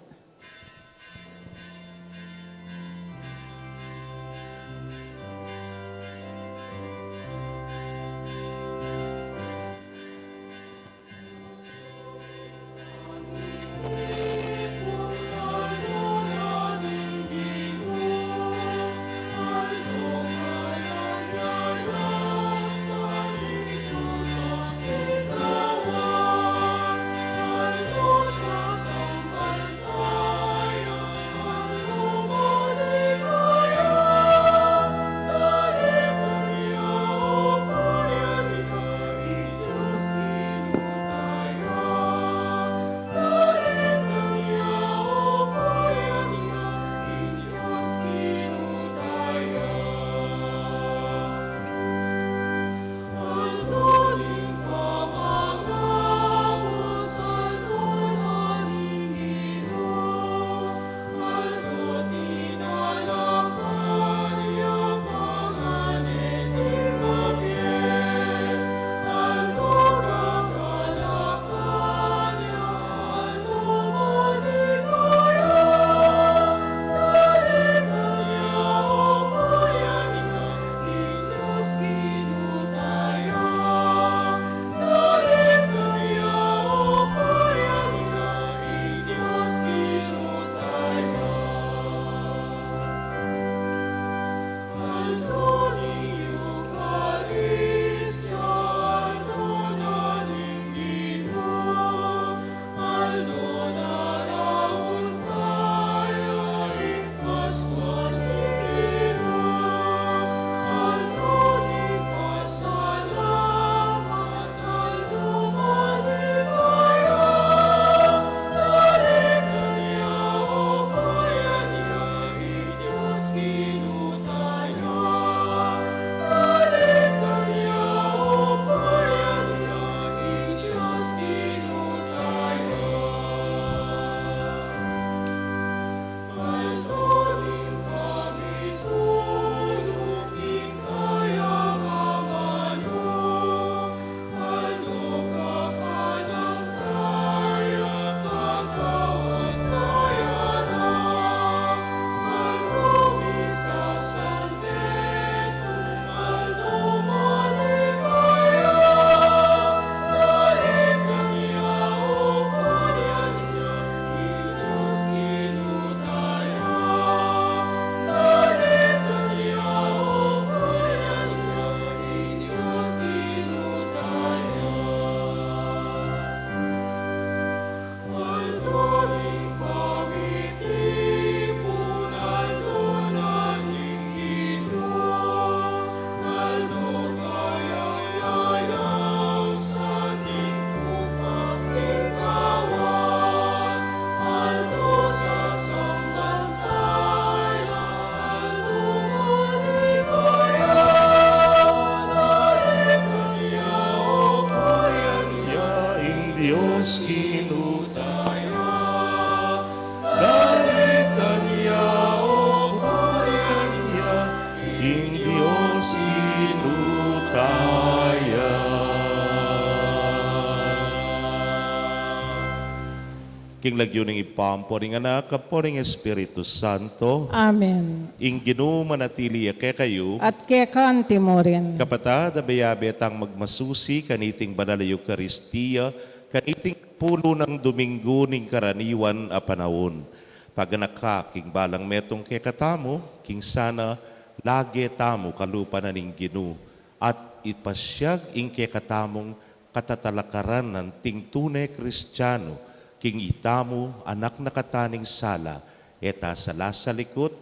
King lagyu ning Ibpa, ampo ning Anak, ampo ning Espiritu Santo. Amen. Ing Ginu manatili ya kekayu. At keka mu rin. Kapatad, abe-abe tang magmasusi kaniting banal a Eukaristia, kaniting pulu nang Domingo ning karaniwan a panaun. Paganaka king balang metung kekatamu, king sana lage tamu kalupa na ning Ginu, at ipasiag ing kekatamung katatalakaran anting tune Kristiano, king itamu anak na kata ning sala, e ta salasalikut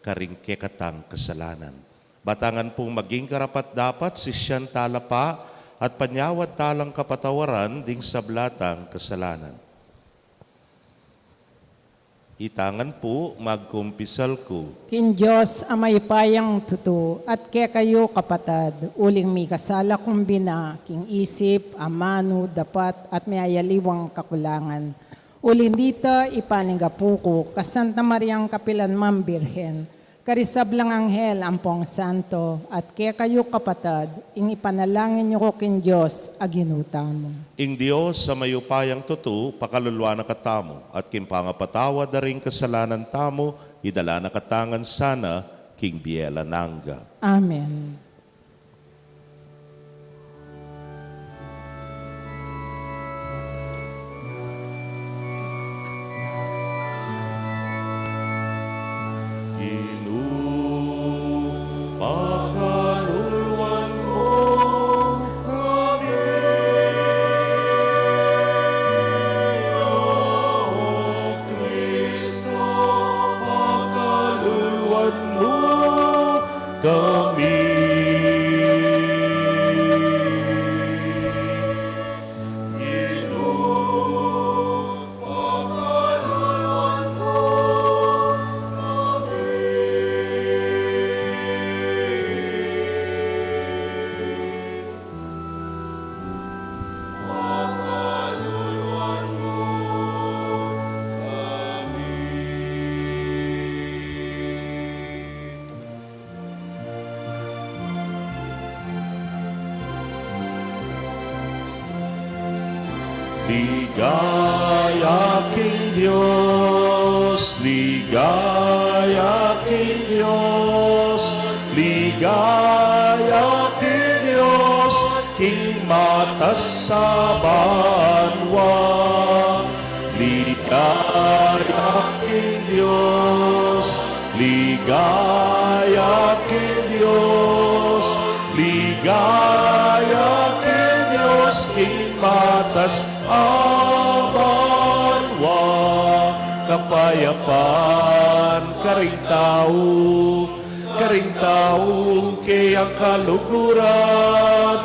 karing kekatang kasalanan. Batangan pung maging karapat-dapat, sisian tala pa, at panyawad talang kapatawaran ding sabla tang kasalanan. Itangan pu, magkumpisal ku. King Dios a mayupayang tutu, at kekayu kapatad, uling mikasala kung bina, king isip, amanu, dapat, at miyayaliwang kakulangan. Uling dita, ipaninggapu ku, ka Santa Mariang kapilan mang Birhen, karing sablang anghel ampong santo, at kekayu kapatad, ing ipanalangin yu ku king Dios a Ginu tamu. Ing Dios a mayupayang tutu, pakaluluan na katamu, at king pangapatawad da ring kasalanan tamu, idala na katamu ngan sana king bie alang angga. Amen. Ginu, pakaluluan mu kami. O Kristo, pakaluluan mu kami. Ginu, pakaluluan mu kami. Pakaluluan mu kami. Ligaya king Dios, ligaya king Dios, ligaya king Dios, king matas a banua. Ligaya king Dios, ligaya king Dios, ligaya king Dios, king matas a banua. Kapayapan karing tau, karing taung keyang kaluguran,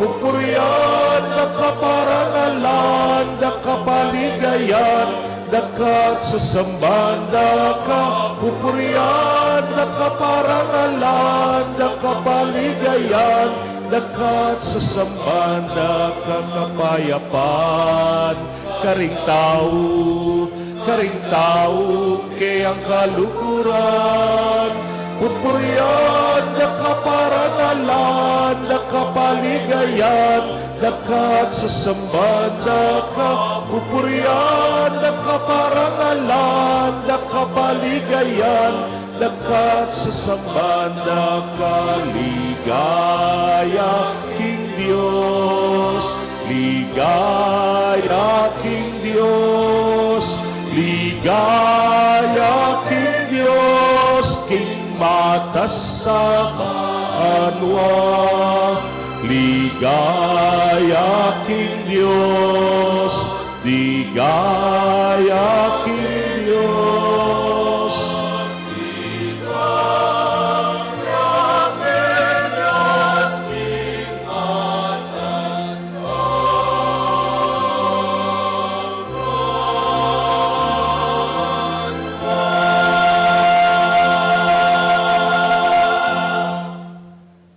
pupurian da ka, parangalan da ka, paligayan da ka, at sasamban da ka. Pupurian da ka, parangalan da ka, paligayan da ka, at sasamban da ka. Kapayapan karing tau, karing taung keyang kaluguran, pupurian da ka, parangalan da ka, paligayan da ka, at sasamban da ka. Pupurian da ka, parangalan da ka, paligayan da ka, at sasamban da ka. Ligaya king Dios, ligaya king Dios, ligaya king Dios, king matas a banua. Ligaya king Dios, ligaya king Dios.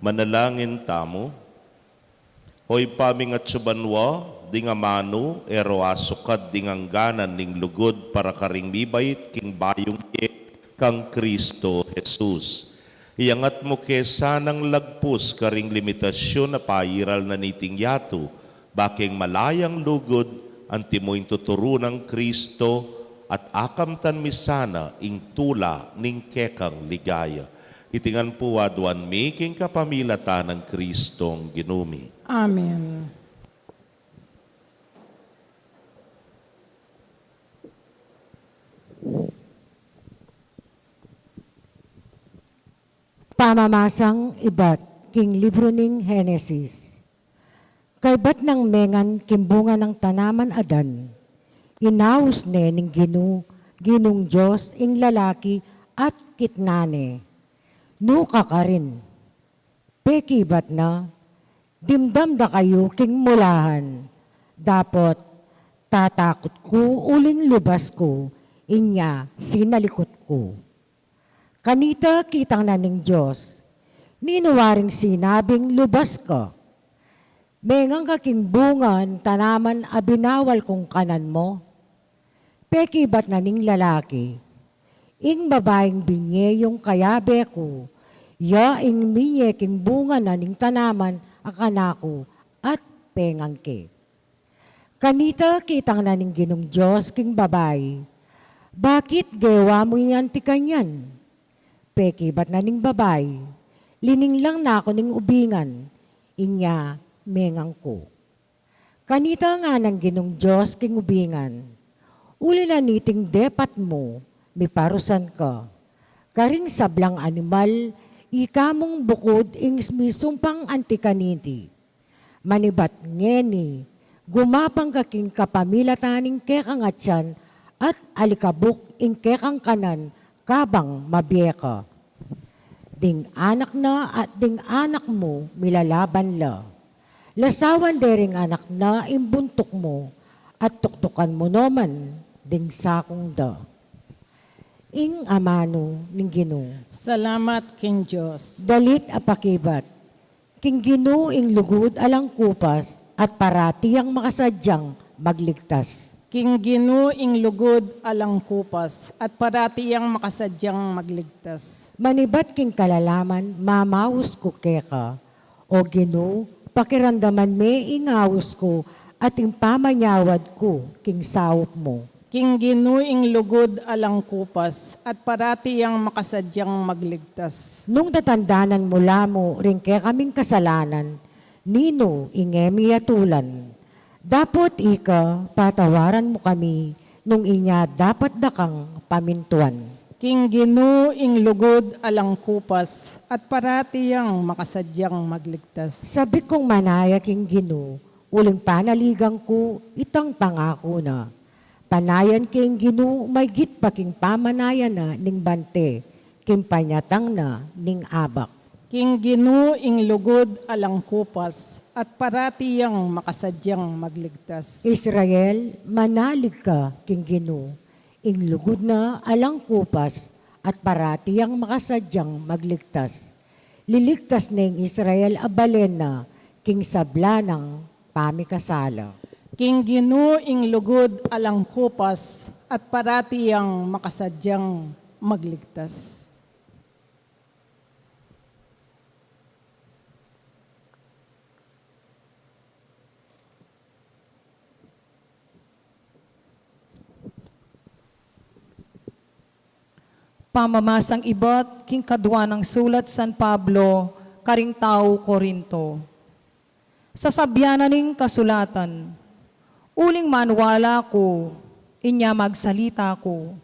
Manalangin tamu. O Ibpa ming atsu banua, ding amanu e ro asukad ding angganan ning lugud para karing mibait king bayung mie kang Kristo Jesus. Iyangat mu ke sanang lagpus karing limitasyun a pairal na niting yatu, ba king malayang lugud Antimo ing tuturu nang Kristo, at akamtan mi sana ing tula ning kekang ligaya. Iti ngan pu aduan mi king kapamilatan nang Kristong Ginu mi. Amen. Pamamasang ibat king libru ning Henesis. Kaybat nang mengan king bunga nang tanaman Adan, inaus ne ning Ginu, Ginung Dios ing lalaki at kitnan ne. Nu ka karin? Pekibat na, dimdam da kayu king mulahan, dapot tatakut ku uling lubas ku, inya sinalikut ku. Kanita kitang na ning Dios, ninu waring sinabing lubas ka? Mengan ka king bunga ning tanaman a binawal kung kanan mu? Pekibat na ning lalaki, ing babaing binye yung kayabe ku, ya ing minye king bunga na ning tanaman a kanaku at pengan ke. Kanita kitang na ning Ginung Dios king babai, bakit gewa mu yan anti kanyan? Pekibat na ning babai, lininglang na ku ning ubingan, inya mengan ku. Kanita ngan ning Ginung Dios king ubingan, uli na niting depat mu, miparusan ka. Karing sablang animal, ika mung bukud ing misumpang anti kaniti. Manibat ngeni, gumapang ka king kapamilatan ning kekang atian at alikabuk ing kekang kanan kabang mabie ka. Ding anak na at ding anak mu milalaban la. Lasawan de ring anak na ing buntuk mu at tuktukan mu naman ding sakung da. Ing amanu ning Ginu. Salamat king Dios. Dalit a pakibat. King Ginu ing lugud alang kupas at parati yang makasadyang magligtas. King Ginu ing lugud alang kupas at parati yang makasadyang magligtas. Manibat king kalalaman, mamaus ku keka. O Ginu, pakiramdaman me ing aus ku at ing pamanyawad ku king saup mu. King Ginu ing lugud alang kupas at parati yang makasadyang magligtas. Nung tatandanan mu la mu ring kekaming kasalanan, ninu ing e mi atulan? Dapot ika, patawaran mu kami, nung inya dapat da kang pamintuan. King Ginu ing lugud alang kupas at parati yang makasadyang magligtas. Sabik kung manaya king Ginu, uling panaligan ku itang pangaku na. Panayan ke ing Ginu maygit pa king pamanayan na ning bante, king panyatang na ning abak. King Ginu ing lugud alang kupas at parati yang makasadyang magligtas. Israel, manalig ka king Ginu, ing lugud na alang kupas at parati yang makasadyang magligtas. Liligtas ne ing Israel a balen na king sabla nang pamikasala. King Ginu ing lugud alang kupas at parati yang makasadyang magligtas. Pamamasang ibat king kadua nang sulat San Pablo karing tau Corinto. Sasabian na ning kasulatan, uling maniwala ku, inya magsalita ku.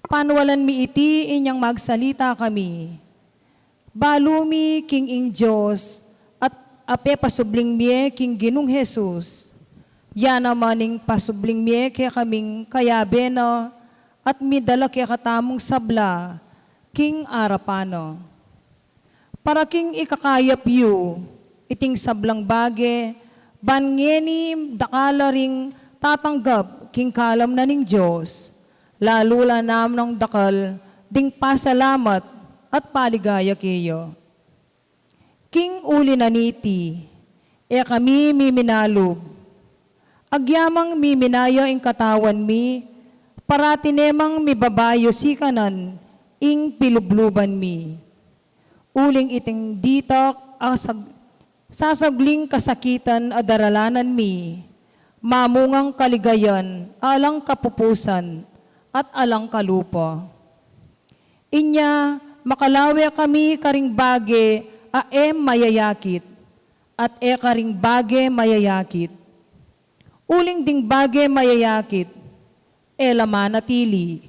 Paniwalan mi iti inyang magsalita kami. Balu mi king ing Dios at a pepasubling mie king Ginung Jesus. Ya naman ing pasubling mie kekaming kayabe na at midala kekatamung sabla king arapan na. Para king ikakayap yu iting sablang bage, ban ngeni dakal la ring tatanggap king kalam na ning Dios, lalu la namnang dakal ding pasalamat at paligaya keya. King uli na niti, e kami miminalub. Agyamang miminaya ing katawan mi, parati ne mang mibabayu sikanan ing pilubluban mi. Uling iting ditak a sag-, sasagling kasakitan a daralanan mi, mamungang kaligayan alang kapupusan at alang kalupa. Inya makalawe kami karing bage a e mayayakit, at e karing bage mayayakit. Uling ding bage mayayakit, e la manatili.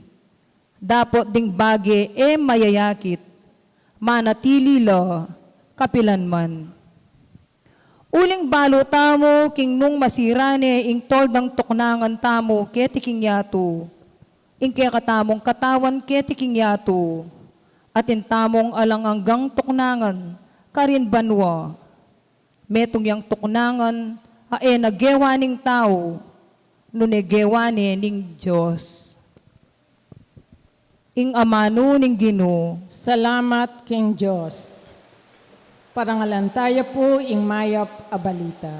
Dapot ding bage e mayayakit, manatili la kapilanman. Uling balu tamu king nung masira ne ing toldang tuknangan tamu keti king yatu, ing kekatamung katawan keti king yatu, atin tamung alang anggang tuknangan karin banua. Metung yang tuknangan a e na gewa ning tau, nune gewa ne ning Dios. Ing amanu ning Ginu. Salamat king Dios. Parangalan taya pu ing mayap a balita.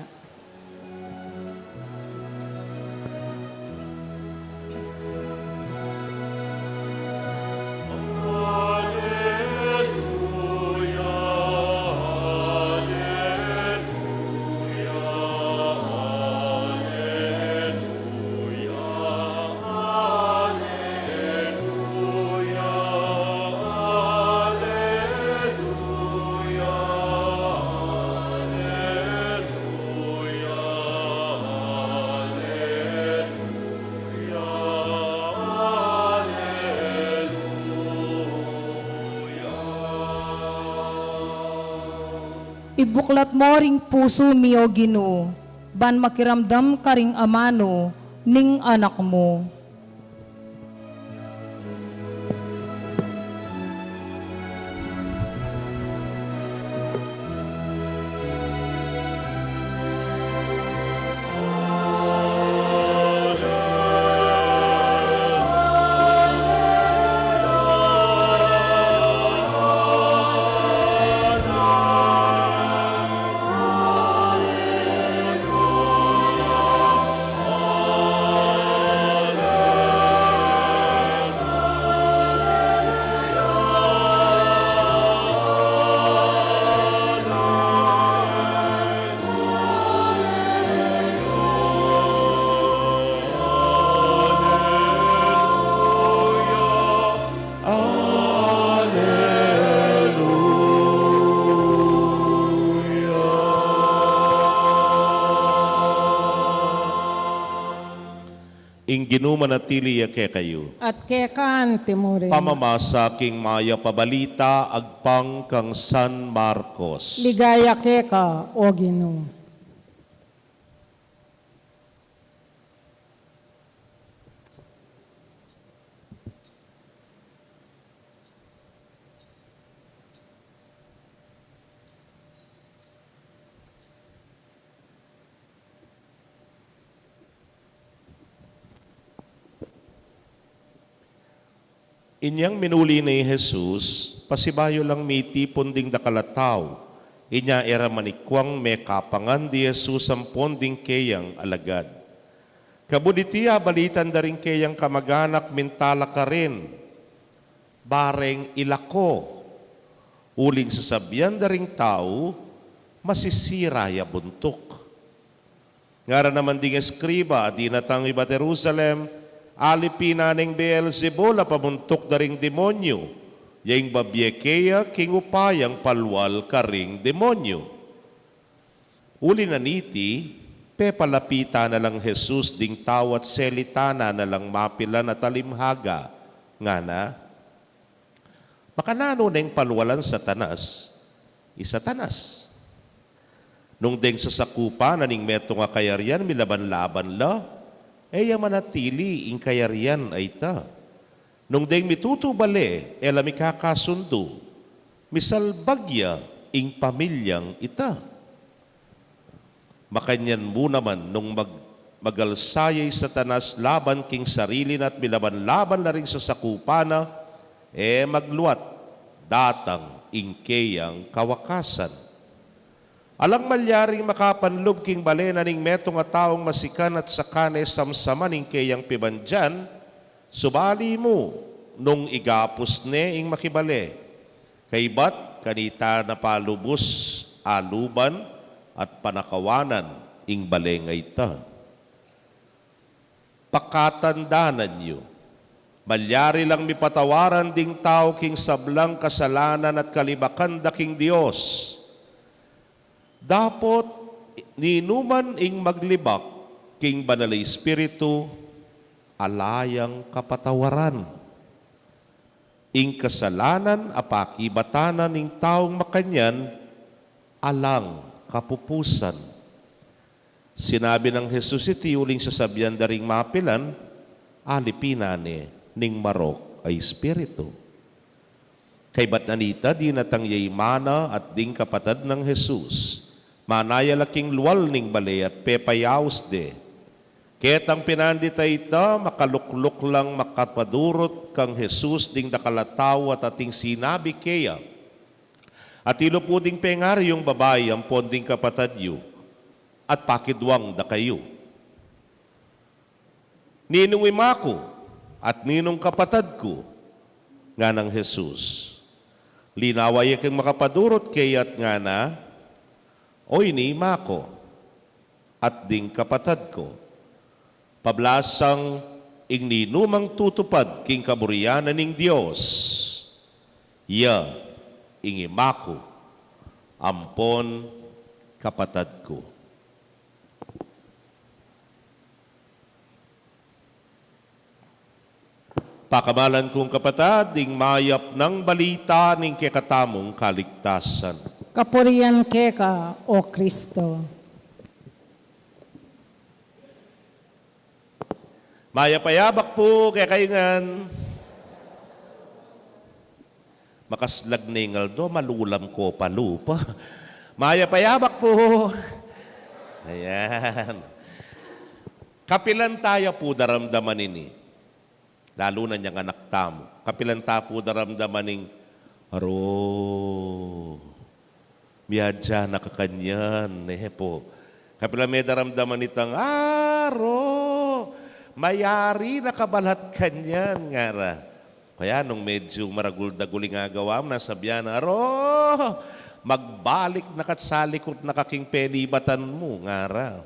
Ibuklat mo ring pusu mi, O Ginu, ban makiramdam karing amanu ning Anak mu. Ing Ginu manatili ya kekayu. At keka mu rin. Pamamasa king mayap a balita agpang kang San Marcos. Ligaya keka, O Ginu. Inyang minuli ne i Jesus, pasibayu lang mitipun ding dakal a tau. Inya e ra manikwang mekapangan di Jesus ampon ding keyang alagad. Kabud iti abalitan da ring keyang kamaganak, minta la karin, bareng ilako, uling sasabian da ring tau, masisira ya buntuk. Ngara naman ding eskriba a dinatang ibat Jerusalem, alipin na neng Beelzebul a pamuntuk da ring demonyu, ya ing babie keya king upayang palwal karing demonyu. Uli na niti, pepalapitan na lang Jesus ding tau at selitan na lang mapilan a talimhaga, ngana, makananu neng palwalan Satanas i Satanas? Nung deng sasakupan na ning metung a kayarian milaban-laban la, e ya manatili ing kayarian a ita. Nung deng mitutu bale e la mikakasundu, misalbag ya ing pamilyang ita. Makanyan mu naman nung mag-, magalsa ya i Satanas laban king sarili na at milaban-laban la ring sasakupan na, e magluat, datang ing keyang kawakasan. Alang malyaring makapanlub king bale na ning metung a taung masikan at saka ne samsaman ing keyang pibandian, subali mu nung igapus ne ing makibale. Kaybat kanita na pa lubus aluban at panakawanan ing bale a ita. Pakatandanan yu, malyari lang mipatawaran ding tau king sablang kasalanan at kalibakan da king Dios. Dapot ninuman ing maglibak king Banal a Espiritu, ala yang kapatawaran. Ing kasalanan a pakibatan na ning taung makanyan, alang kapupusan. Sinabi nang Jesus iti uling sasabian da ring mapilan, alipinan ne ning marok a espiritu. Kaybat na nita, dinatang ya i mana at ding kapatad nang Jesus. Manaya la king lual ning bale at pepayaus de. Ketang pinandit a ita, makalukluk lang makapadurut kang Jesus ding dakal a tau at ating sinabi keya, "Atilu pu ding pengari yung babai ampon ding kapatad yu, at pakidwang da kayu. Ninung ima ku at ninung kapatad ku?" Nganang Jesus. Linawa ya king makapadurut keya at ngana, "O ini ima ku at ding kapatad ku." Pablasang ing ninumang tutupad king kaburian na ning Dios, iya ing ima ku ampon kapatad ku. Pakamalan kung kapatad, ding mayap nang balita ning kekatamung kaligtasan. Kapurian keka, O Kristo. Mayap a yabak pu kekayu ngan. Makaslag ne ing aldo, malulam ko pa lupa. Mayap a yabak pu. Ayan. Kapilan taya pu daramdaman ini? Lalu na niang anak tamu. Kapilan ta pu daramdaman ing, "Aro, miadya na ka kanyan," ne pu. Kapilan me daramdaman itang, "Aro, mayari na ka balat kanyan," ngara. Kaya nung medyu maragul-dagul ing agawa mu, nang sabian, "Aro, magbalik na ka't salikut na ka king penibatan mu," ngara.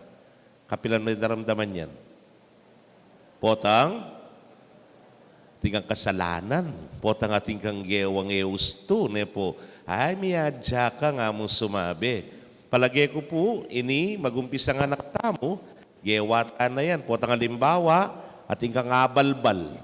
Kapilan me daramdaman yan? Potang atin kang kasalanan, potang atin kang gewang e ustu, ne pu. Ay, miadya ka nga mung sumabi. Palage ku pu, ini magumpisang anak tamu, gewa ta na yan. Potang alimbawa, atin kang abalbal.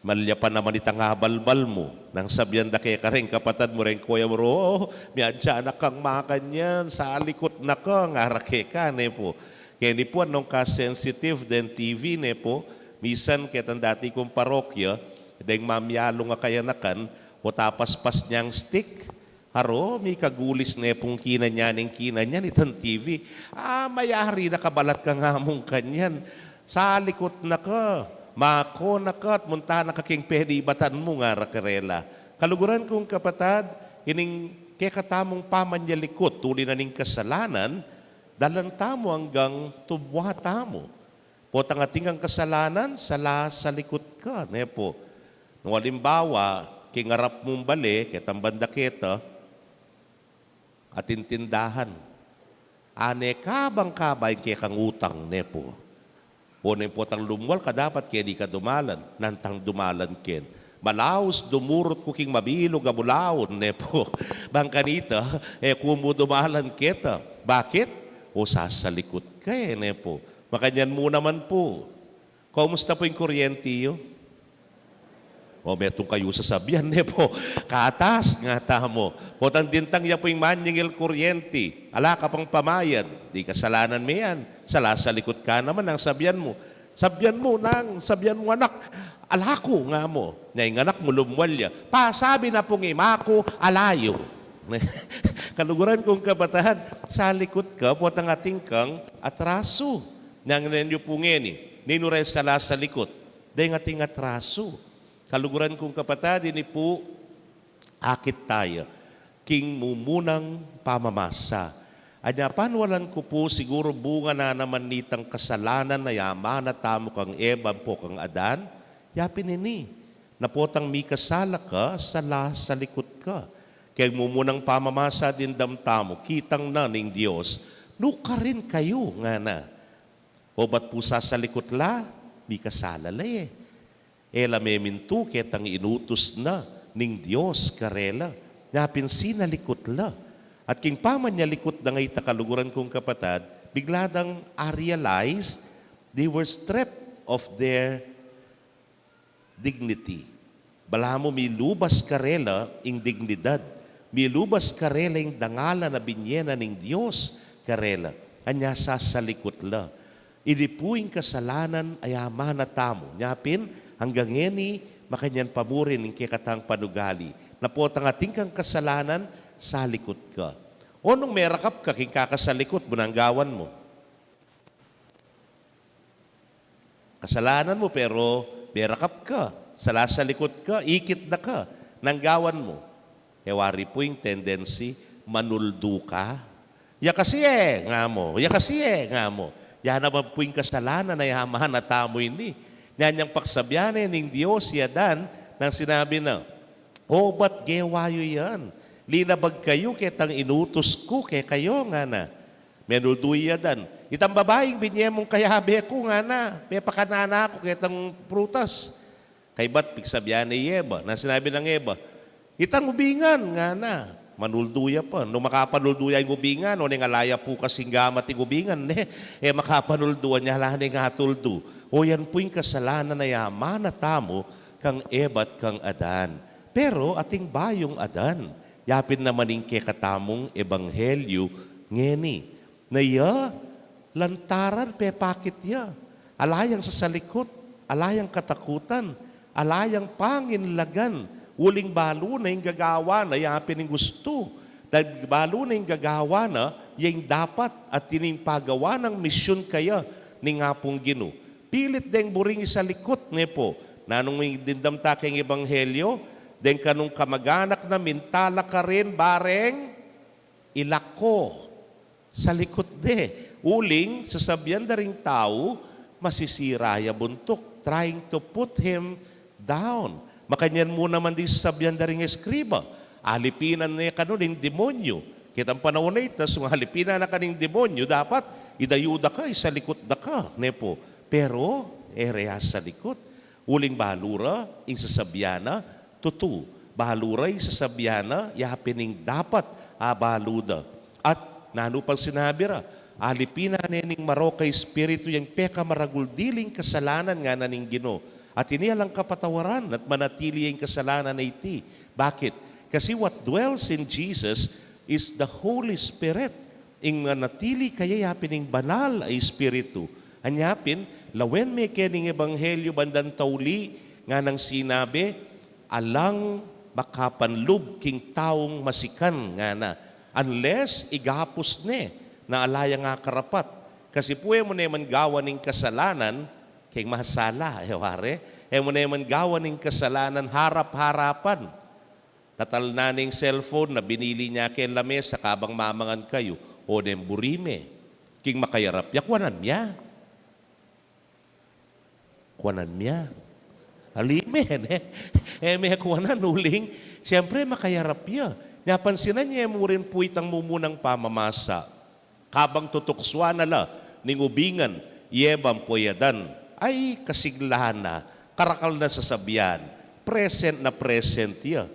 Malya pa naman itang abalbal mu. Nang sabian da keka reng kapatad mu, reng kuya mu, "Aro, miadya na kang makanyan, salikut na ka," ngara keka, ne pu. Keni pu, nung ka-sensitive den T V, ne pu, misan ketang dati kung parokya, deng mamialung a kayanakan, o tapaspas niang stick, "Aro, mikagulis ne pung kinanyan ing kinanyan itang T V. Ah, mayari na ka balat kang amung kanyan. Salikut na ka, mako na ka, at munta na ka king penibatan mu," ngara karela. Kaluguran kung kapatad, ining kekatamung pamanyalikut, uli na ning kasalanan, dalan tamu anggang tubwa tamu. Potang atin kang kasalanan, sala salikut ka, ne pu. Nung alimbawa, king arap mung bale, ketang banda keta, atin tindahan. Ane kabang-kaba ing kekang utang, ne pu. O neng potang lumwal ka, dapat keni ka dumalan, nantang dumalan ken. Malaus dumurut ku king mabilug a bulaun, ne pu. Bang kanita, e ku mu dumalan keta. Bakit? O sasalikut ka e, ne pu. Makanyan mu naman pu. Kumusta pu ing kuryenti yu? O, metung kayu sasabian, ne pu. Katas, ngata mu. Potang dintang ya pu ing manyingil kuryenti. Ala ka pang pamayad. Di kasalanan me yan. Sala salikut ka naman, nang sabian mu. Sabian mu, nang sabian mu, "Anak, ala ku," nga mu. Nya ing anak mu lumwal ya, "Pasabi na pung ima ku, ala yu." Kaluguran kung kapatad, salikut ka, potang atin kang atrasu. Nang nenu pu ngeni, ninu reng sala salikut? Deng ating atrasu. Kaluguran kung kapatad, ini pu, akit taya king mumunang pamamasa. Anya, panwalan ku pu, siguru bunga na naman nitang kasalanan a yamana tamu kang Eva ampo kang Adan, ya pin ini, na potang mikasala ka, sala salikut ka. Keng mumunang pamamasa dimdam tamu, kitang na ning Dios, "Nukarin kayu," ngana. O bat pu sasalikut la? Mikasala la e. E la memintu ketang inutus na ning Dios karela. Nya pin sinalikut la. At king pamanyalikut da ngeni, kaluguran kung kapatad, bigla dang a-realize they were stripped of their dignity. Balamu milubas karela ing dignidad. Milubas karela ing dangalan a binye na ning Dios karela. Anya sasalikut la. Ini pu ing kasalanan a yaman na tamu. Nya pin, anggang ngeni, makanyan pa mu rin ing kekatang panugali. Na potang atin kang kasalanan, salikut ka. O nung merakap ka, king kakasalikut mu, nanu ing gawan mu? Kasalanan mu, pero merakap ka. Salasalikut ka, ikit da ka. Nanu ing gawan mu? E wari pu ing tendency, manuldu ka. Ya kasi e, nga mu. Ya kasi e, nga mu. Ya naman pu ing kasalanan a yaman na tamu ini. Nya nyang pagsabyan ne ning Dios i Adan, nang sinabi na, "O, ba't gewa yu yan? Linabag kayu ketang inutus ku kekayu," ngana. Menuldu i Adan, "Itang babaing binye mung kayabe ku," ngana, "pepakanan na ku ketang prutas." Kaybat pigsabyan ne i Eba, nang sinabi nang Eba, "Itang ubingan," ngana. Manuldu ya pa. Nung makapanuldu ya ing ubingan, o neng ala ya pu kasing gamat ing ubingan, ne? E makapanuldu, anya la neng atuldu. O yan pu ing kasalanan a yaman na tamu kang Eba at kang Adan. Pero ating bayung Adan, ya pin naman ing kekatamung ebanghelyu ngeni. Na ya, lantaran pepakit ya. Ala yang sasalikut, ala yang katakutan, ala yang panginlagan, uling balu na ing gagawa na ya pin ing gustu. Dahil balu na ing gagawa na, ya ing dapat at ini ing pagawa nang misyun kaya ning Apung Ginu. Pilit deng buring isalikut, ne pu. Nanung ing dimdam ta keng ebanghelyo, deng kanung kamaganak na minta la karin bareng ilako. Salikut de. Uling, sasabyan da ring tau, masisira ya buntuk, trying to put him down. Makanyan mu naman ding sasabyan da ring eskriba. Alipinan ne kanu ning demonyu. Ketang panaun a ita, sung alipinan na ka ning demonyu, dapat idayu da ka, isalikut da ka, ne pu. Pero, e re asalikut. Uling balu ra ing sasabyan na tutu. Balu ra ing sasabyan na ya pin ing dapat a balu da. At nanu pang sinabi ra, alipinan ne ning marok a espiritu yang pekamaragul diling kasalanan, ngana ning Ginu. At ini alang kapatawaran at manatili ya ing kasalanan a iti. Bakit? Kasi what dwells in Jesus is the Holy Spirit. Ing manatili kaya ya pin ing banal a espiritu. Anya pin, lawen me keni ing ebanghelyu bandang tauli, nganang sinabi, alang makapanlub king taung masikan, ngana. Unless igapus ne na ala yang akarapat. Kasi pu e mu ne man gawan ing kasalanan keng masala, e wari? E mu ne man gawan ing kasalanan harap-harapan. Tatalnan ne ing cellphone na binili na keng lamesa kabang mamangan kayu, o neng buri me. King makayarap ya, kuanan me ya. Kuanan me ya. Ali me, ne? E me kuanan uling, siyempre makayarap ya. Nya pansinan ye mu rin pu itang mumunang pamamasa. Kabang tutuksuan na la ning ubingan, i Eba ampo i Adan, ay, kasigla na, karakal na sasabyan, present na present ya.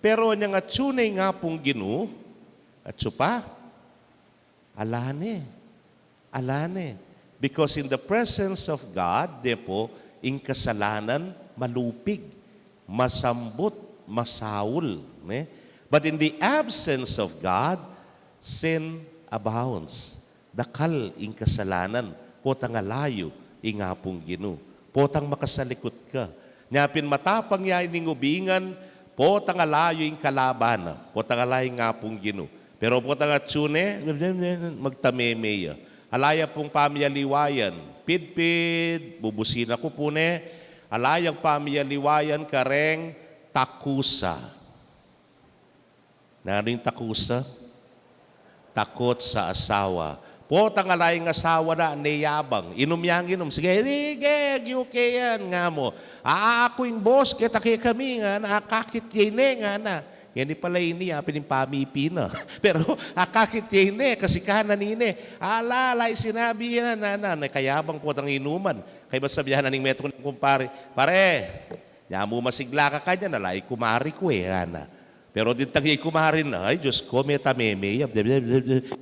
Pero anyang atsu ne ing Apung Ginu, atsu pa? Ala ne. Ala ne. Because in the presence of God, de pu, ing kasalanan malupig, masambut, masaul, ne? But in the absence of God, sin abounds. Dakal ing kasalanan, potang ala yu ing Apung Ginu. Potang makasalikut ka. Nya pin matapang ya ining ubingan, potang ala yu ing kalaban na, potang ala ing Apung Ginu. Pero potang atsu ne, magtameme ya. Ala ya pung pamiyaliwayan, pidpid, bubusina ku pu ne, ala yang pamiyaliwayan kareng takusa. Nanu ing takusa? Takut sa asawa. Potang ala ing asawa na, ne yabang. Inum yang inum. Sige, sige, agyu ke yan, nga mu. Aaku ing boss, keta kekami, ngana, akakit ye ne, ngana. Ngeni pala ini, apin ing pamipi na. Pero akakit ye ini, kasikanan ini. Ala, ala, ing sinabi ya na, na, na, kayabang potang inuman. Kaybat sabyan na ning metung nang kumpari, "Pare, nya mu masigla ka kanyan, ala i kumari ku e," ngana. Pero ditang ya i kumari na, "Ay, Diyos ko, meta meme ya,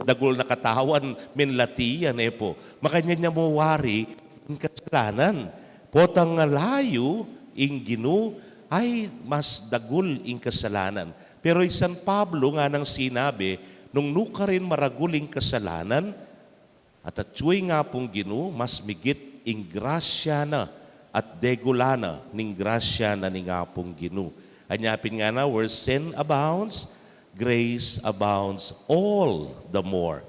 dagul na katawan, menlati ya, ne po." Makanyan ya mu wari ing kasalanan. Potang ngalayu ing Ginu, ay mas dagul ing kasalanan. Pero i San Pablo nganang sinabi, nung nukarin maragul ing kasalanan, at atyu ing Apung Ginu, mas migit ing grasya na at degulan na ning grasya na ning Apung Ginu. Anya pin ngana, "Where sin abounds, grace abounds all the more."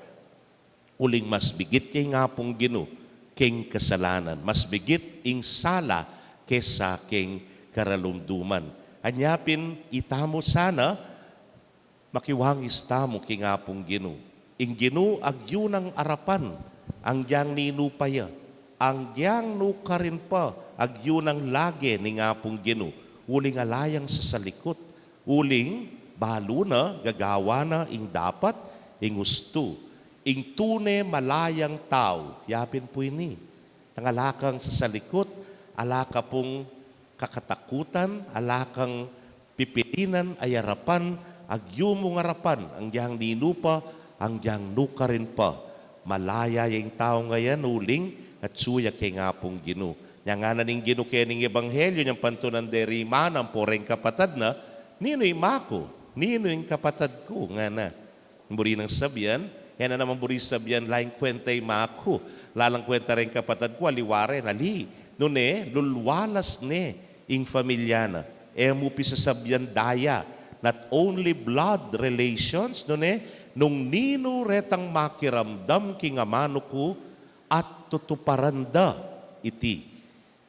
Uling mas migit ya ing Apung Ginu keng kasalanan, mas migit ing sala kesa keng karalumduman. Anya pin itamu sana, makiwangis tamu king Apung Ginu. Ing Ginu agyu nang arapan, anggyang ninu pa ya, anggyang nukarin pa, agyu nang lage ning Apung Ginu, uling ala yang sasalikut, uling balu na gagawan na ing dapat, ing ustu, ing tune malayang tau, yapin pu ini. Tang ala kang sasalikut, ala ka pung kakatakutan, ala kang pipilinan a arapan, agyu mung arapan, anggyang ninu pa, anggyang nukarin pa. Malaya ya ing tau ngayan, uling atyu ya keng Apung Ginu. Nya ngana ning Ginu keni king ebanghelyu, nyang pantunan de ri ima na ampo reng kapatad na, "Ninu i ima ku? Ninu ing kapatad ku?" ngana. Buri nang sabyan, e na naman buri sabyan, "La ing kwenta i ima ku, la lang kwenta reng kapatad ku, aliwa re." Nali, nune, lulwalas ne ing familia na. E mu pisasabyan daya, not only blood relations, nune, nung ninu retang makiramdam king amanu ku at tutuparan da iti,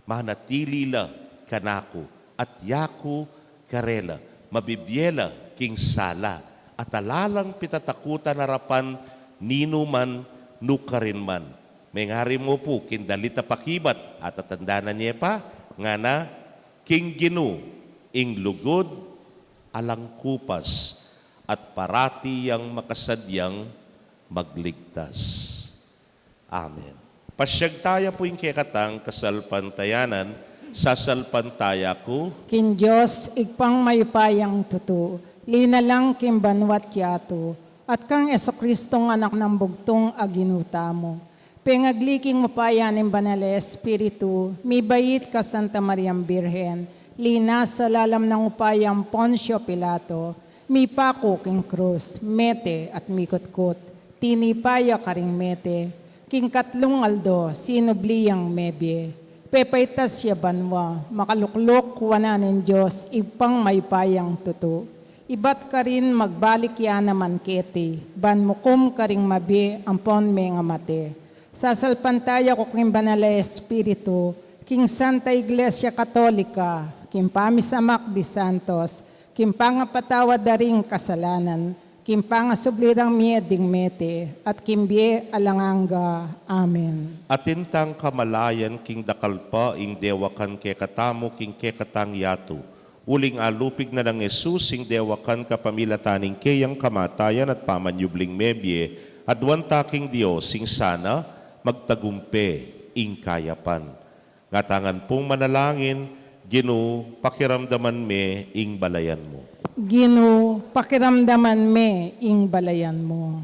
manatili la kanaku, at yaku karela, mabibie la king sala, at ala lang pitatakutan arapan ninu man, nukarin man. Mengari mu pu king dalit a pakibat, at atandanan ye pa, ngana, "King Ginu ing lugud alang kupas, at parati yang makasadyang magligtas." Amen. Pasyag taya pu ing kekatang kasalpantayanan, sasalpantaya ku king Dios, Ibpang mayupayang tutu, linalang king banua't yatu, at kang Jesucristong Anak nang bugtung a Ginu tamu. Pengagli king upaya ning Banal a Espiritu, mibait ka Santa Mariang Birhen, linasa lalam nang upaya nang Poncio Pilato, mipaku king krus, mete at mikutkut. Tinipa ya karing mete, king katlung aldo sinubli yang mebie. Pepaitas ya banua, makalukluk wanan ning Dios, Ibpang mayupayang tutu. Ibat karin magbalik ya naman keti, ban mukum karing mabie ampon mengamate. Sasalpantaya ku king Banal a Espiritu, king Santa Iglesia Katolika, king pamisamak di santos, king pangapatawad da ring kasalanan, king pangasubli rang mie ding mete, at king bie alang angga. Amen. Atin tang kamalayan king dakal pa ing dewakan kekatamu king kekatang yatu. Uling alupig na nang Jesus ing dewakan kapamilatan ning keyang kamatayan at pamanyubling mebie, aduan ta king Dios ing sana magtagumpe ing kayapan. Ngatangan pung manalangin, Ginu, pakiramdaman me ing balayan mu. Ginu, pakiramdaman me ing balayan mu.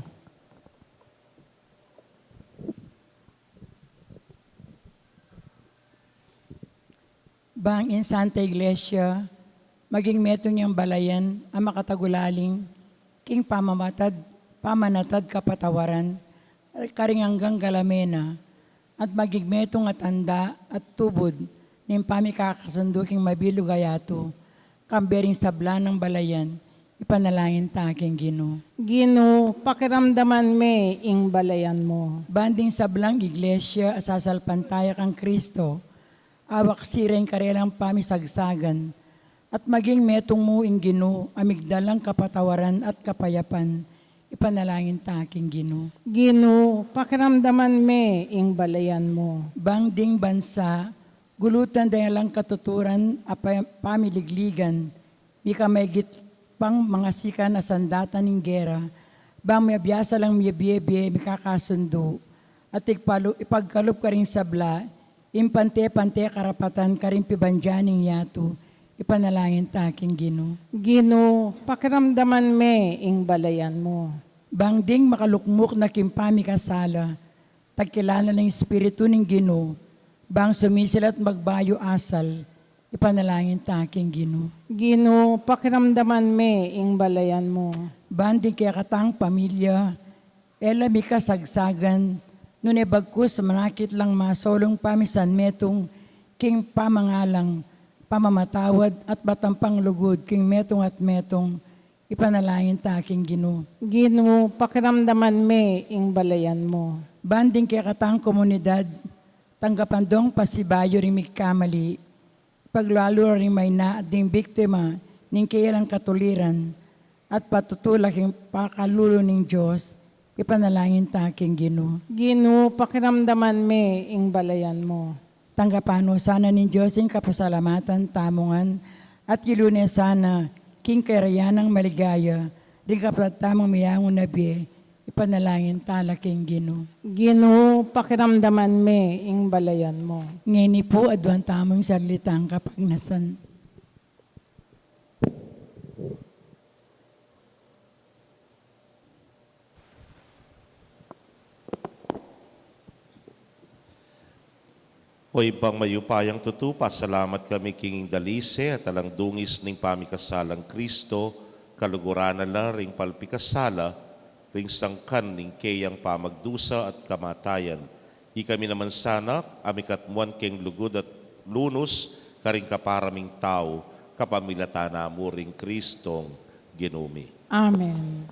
Bang ing Santa Iglesia maging metung yang balayan a makatagulaling king pamamatad, pamanatad kapatawaran karing anggang galamen na, at maging metung a tanda at tubud ning pamikakasundu king mabilug a yatu, kambe ring sabla nang balayan, ipanalangin ta king Ginu. Ginu, pakiramdaman me ing balayan mu. Ban ding sablang iglesia a sasalpantaya kang Kristo, awaksi reng karelang pamisagsagan, at maging metung mu ing Ginu a migdalang kapatawaran at kapayapan, ipanalangin ta king Ginu. Ginu, pakiramdaman me ing balayan mu. Bang ding bansa gulutan deng alang katuturan a pa-, pamiligligan, mika maigit pang mangasikan a sandatan ning gera, bang miabiasa lang mibie-bie mikakasundu, at ipagkalu-, ipagkalub karing sabla ing pante-pante karapatan karing pibandian ning yatu. Ipanalangin ta king Ginu. Ginu, pakiramdaman me ing balayan mu. Bang ding makalukmuk na king pamikasala, tagkilanan ning Espiritu ning Ginu, bang sumisila't magbayu asal, ipanalangin ta king Ginu. Ginu, pakiramdaman me ing balayan mu. Bang ding kekatang pamilya, e la mikasagsagan, nune bagkus manakit lang masolung pamisan metung king pamangalang, pamamatawad at batampang lugud king metung at metung, ipanalangin ta king Ginu. Ginu, pakiramdaman me ing balayan mu. Bang ding kekatang komunidad, tanggapan dong pasibayu ring migkamali, paglalu ring maina ding biktima ning keya lang katuliran, at patutu la king pakalulu ning Dios, ipanalangin ta king Ginu. Ginu, pakiramdaman me ing balayan mu. Tanggapan no sana ning Dios ing kapasalamatan tamu ngan, at yalune sana king kayarian nang maligaya ring kapatad tamung meyangu na bie, ipanalangin ta la king Ginu. Ginu, pakiramdaman me ing balayan mu. Ngeni pu, aduan tamu ing salitang kapagnasan. O Ibpang mayupayang tutu, pasalamat kami king dalise at alang dungis ning pamikasalang Kristo, kaluguran na la ring palpikasala, ring sangkan ning keyang pamagdusa at kamatayan. Ikami naman sana, a mikatmuan keng lugud at lunus karing kapara ming tau, kapamilatan na mu ring Kristong Ginu mi. Amen.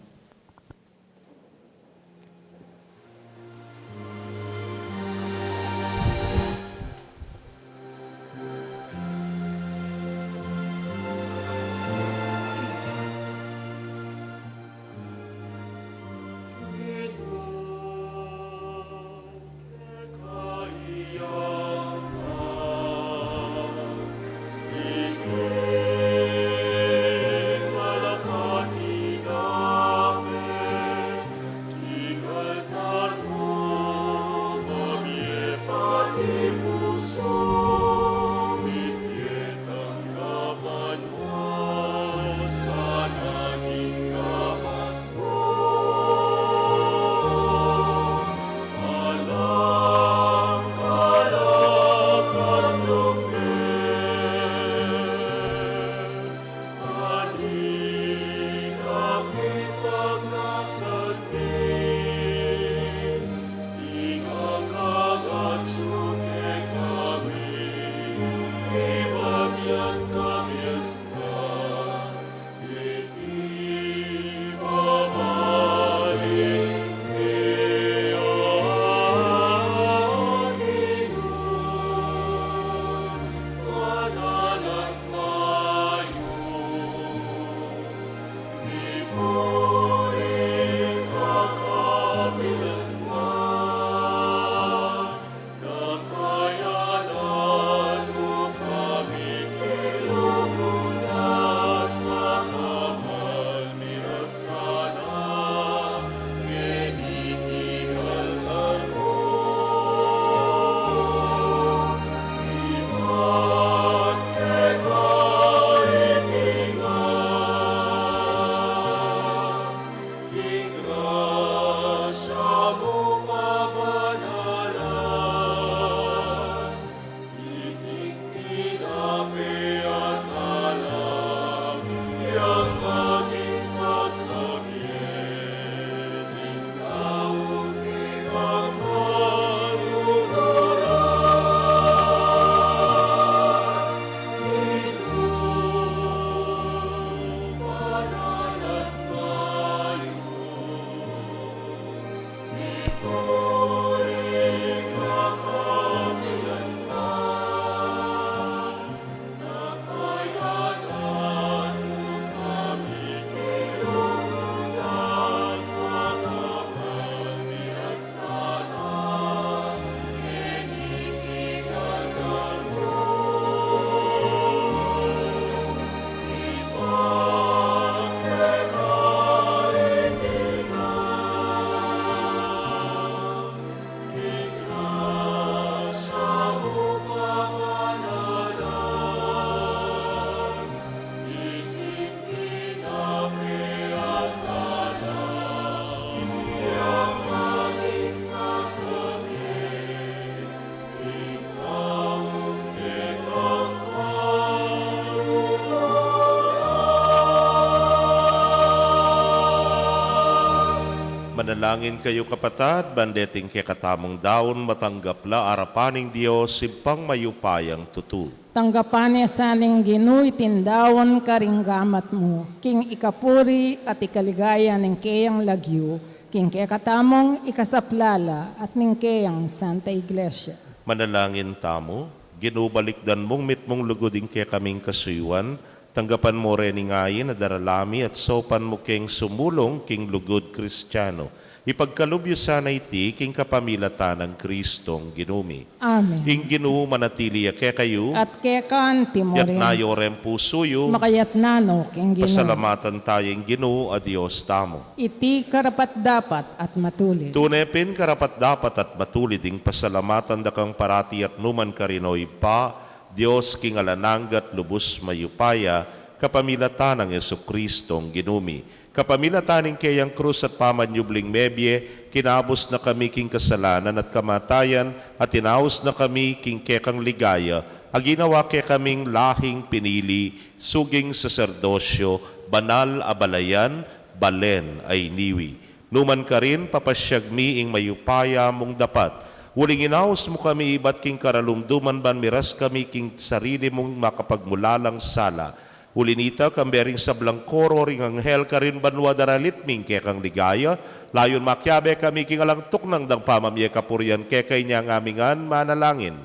Manalangin kayu, kapatad, ban deting kekatamung daun matanggap la arapan ning Dios, Ibpang mayupayang tutu. Tanggapan na sa ning Ginu iting daun karing gamat mu, king ikapuri at ikaligaya ning keyang lagyu, king kekatamung ikasaplala at ning keyang Santa Iglesia. Manalangin tamu. Ginu, balikdan mung mitmung lugud ing kekaming kasuyuan, tanggapan mu rin ing ain a darala mi at saupan mu keng sumulung king lugud Kristiano. Ipagkalub yu sana iti king kapamilatan nang Kristong Ginu mi. Amen. Ing Ginu manatili ya kekayu. At keka mu rin. Itas yu ring pusu yu. Makatas no king Ginu. Pasalamatan taya ing Ginu a Dios tamu. Iti karapat-dapat at matulid. Tune pin karapat-dapat at matulid ing pasalamatan da kang parati at nu man karin, O Ibpa, Dios king alang angga at lubus mayupaya, kapamilatan nang Jesucristong Ginu mi. Kapamilatan ning keyang krus at pamanyubling mebie, kinabus na kami king kasalanan at kamatayan, at inaus na kami king kekang ligaya, a ginawa kekaming lahing pinili, suging saserdosyo, banal a balayan, balen a iniwi. Nu man karin, papasyag mi ing mayupaya mung dapat. Uling inaus mu kami ibat king karalumduman ban miras kami king sarili mung makapagmulalang sala. Uli nita, kambe ring sablang koro ring anghel karin banua daralit mi ing kekang ligaya, layun makiabe kami king alang tuknang dang pamamie kapurian keka. Inya ngan mi ngan manalangin.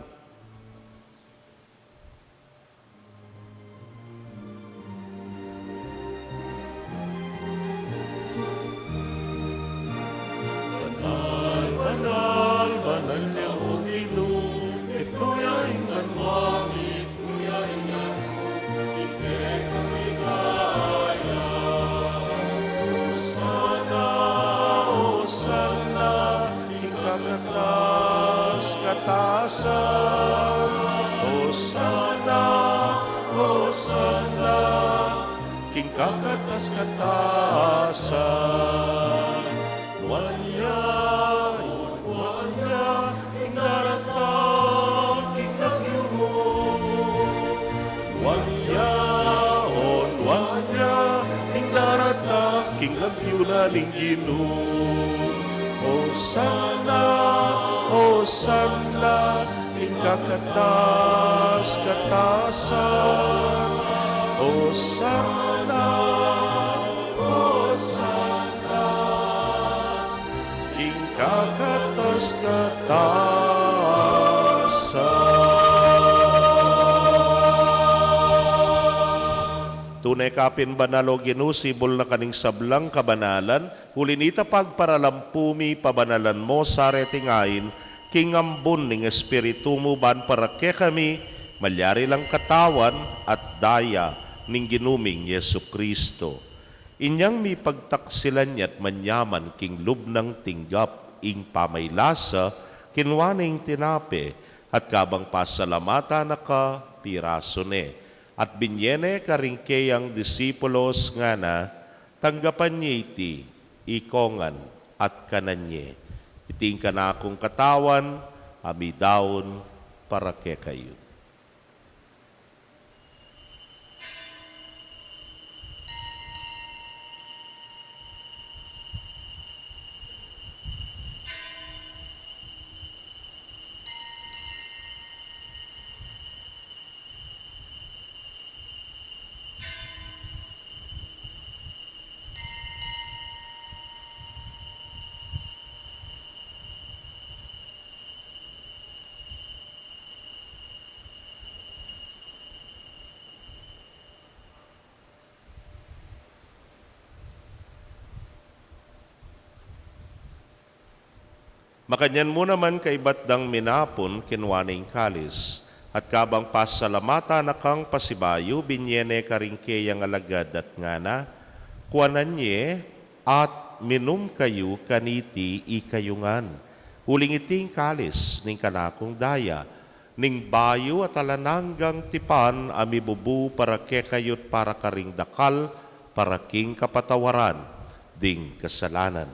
Banal, banal, banal ka, O Ginu, mitmu ya ing banua, mitmu ya ing yatu, ing kekang ligaya. Hosana, Hosana, king kakatas-katasan. Hosana, Hosana, king kakatas-katasan. Nuan ya, o nuan ya, ing daratang king lagyu mu. Nuan ya, o nuan ya, ing daratang king lagyu na ning Ginu. Hosana, Hosana, king kakatas-katasan. Hosana, Hosana, king kakatas-katasan. Tune ka pin banal, O Ginu, sibul na ka ning sablang kabanalan, uli nita pagparalampu mi, pabanalan mu sa reting ain, king ambun ning Espiritu mu ban para kekami, malyari lang katawan at daya ning Ginu ming Jesucristo. Inyang mipagtaksilan ya't manyaman king lub nang tinggap ing pamaylasa, kinua ne ing tinape, at kabang pasalamatan na ka, pirasu ne, at binye ne karing keyang disipulos ngana, tanggapan ye iti, ikongan, at kanan ye. Iti ing kanakung katawan, a midaun para kekayu. Makanyan mu naman kaibat dang minapun, kinua ne ing kalis, at kabang pasalamatan na kang pasibayu, binye ne karing keyang alagad at ngana, kuanan ye, at minum kayu kaniti ikayu ngan. Uling iti ing kalis ning kanakung daya, ning bayu at alang anggang tipan a mibubu para kekayu't para karing dakal, para king kapatawaran ding kasalanan.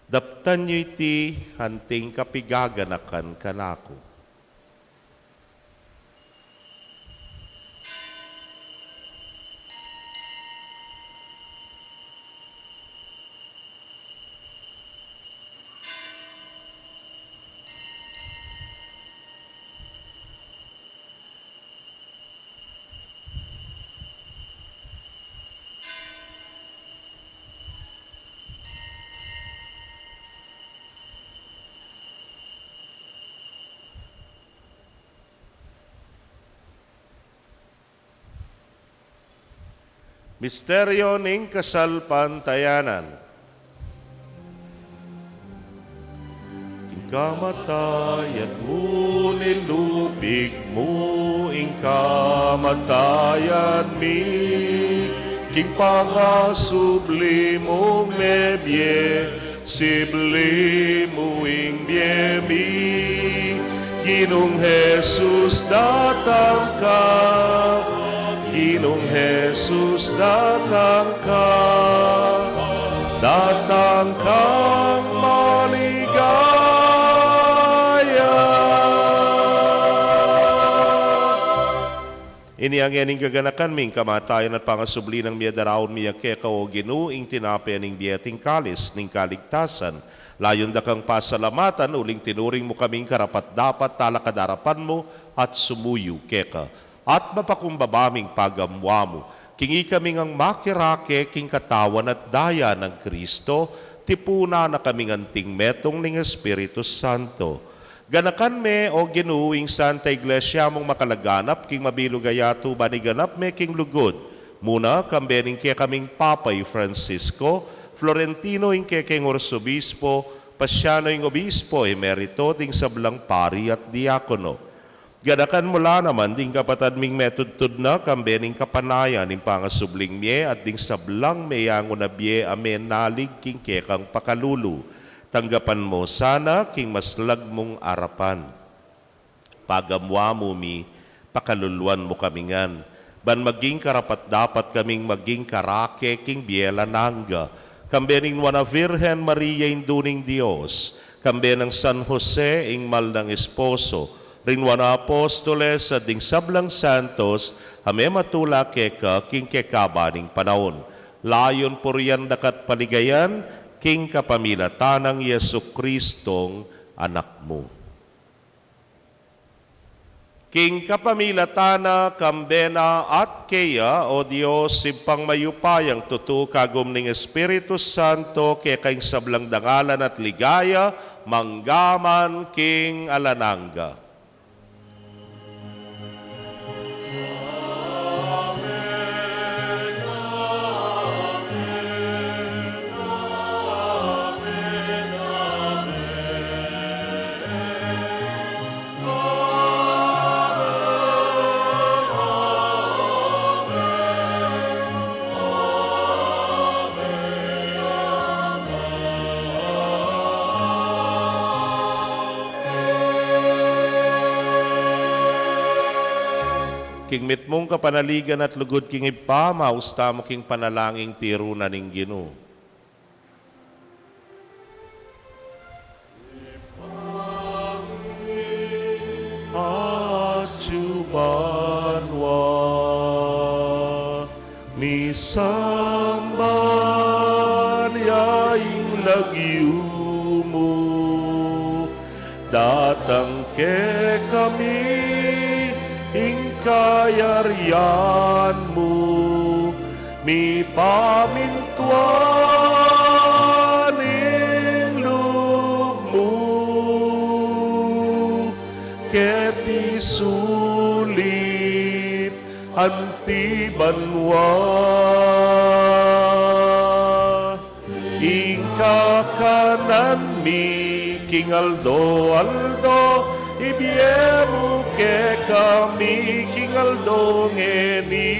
Daptan yu iti anting kapigaganakan kanaku. Misteryo ning kasalpantayanan. King kamatayan mu nilupig mu ing kamatayan mi, king pangasubli mung mebie sibli mu ing bie mi. Ginung Jesus, datang ka. Ginung Jesus, datang ka. Datang kang maligaya. Ini ngeni ing gaganakan mi, ing kamatayan at pangasubli nang mie, daraun mi keka, o Ginu, ing tinape ning bie at ing kalis ning kaligtasan. Layun da kang pasalamatan, uling tinuring mu kaming karapat-dapat talakad king arapan mu at sumuyu keka. At mapakumbaba ming pagamuan mu, king ikami ngang makirake king katawan at daya nang Kristo, tipunan na kaming anting metung ning Espiritu Santo. Ganakan me, o Ginu, ing Santa Iglesia mung makalaganap king mabilug a yatu, ban iganap me king lugud mu na, kambe ning kekaming Papa i Francisco, Florentino ing kekeng Arsobispo, Pasiano ing Obispo Emerito, ding sablang pari at diakono. Ganakan mu la naman ding kapatad ming metudtud na, kambe ning kapanayan ning pangasubling mie at ding sablang meyangu na bie a menalig king kekang pakalulu. Tanggapan mu sana king maslag mung arapan. Pagamuan mu mi, pakaluluan mu kami ngan, ban maging karapat-dapat kaming maging karake king bie alang angga, kambe ning Nuan a Virgen Maria, Indu ning Dios, kambe nang San Jose, ing mal nang esposo, ring Nuan a Apostoles, at ding sablang santos a mematula keka king kekaban ning panaun. Layun purian da ka at paligayan, king kapamilatan nang Jesucristong Anak mu. King kapamilatan na, kambe na, at keya, o Dios, Ibpang mayupayang tutu, kagum ning Espiritu Santo, keka ing sablang dangalan at ligaya, mangga man king alang angga. King mitmung kapanaligan at lugud king Ibpa, maus tamu king panalangin tiru na ning Ginu. Atyu banua, misamban ya ing lagyu mu, datang kekami ing kayarian mu, mipamintuan ing lub mu keti sulip anti banua. Ing kakanan mi king aldo-aldo, ibie mu kekami king aldo ngeni,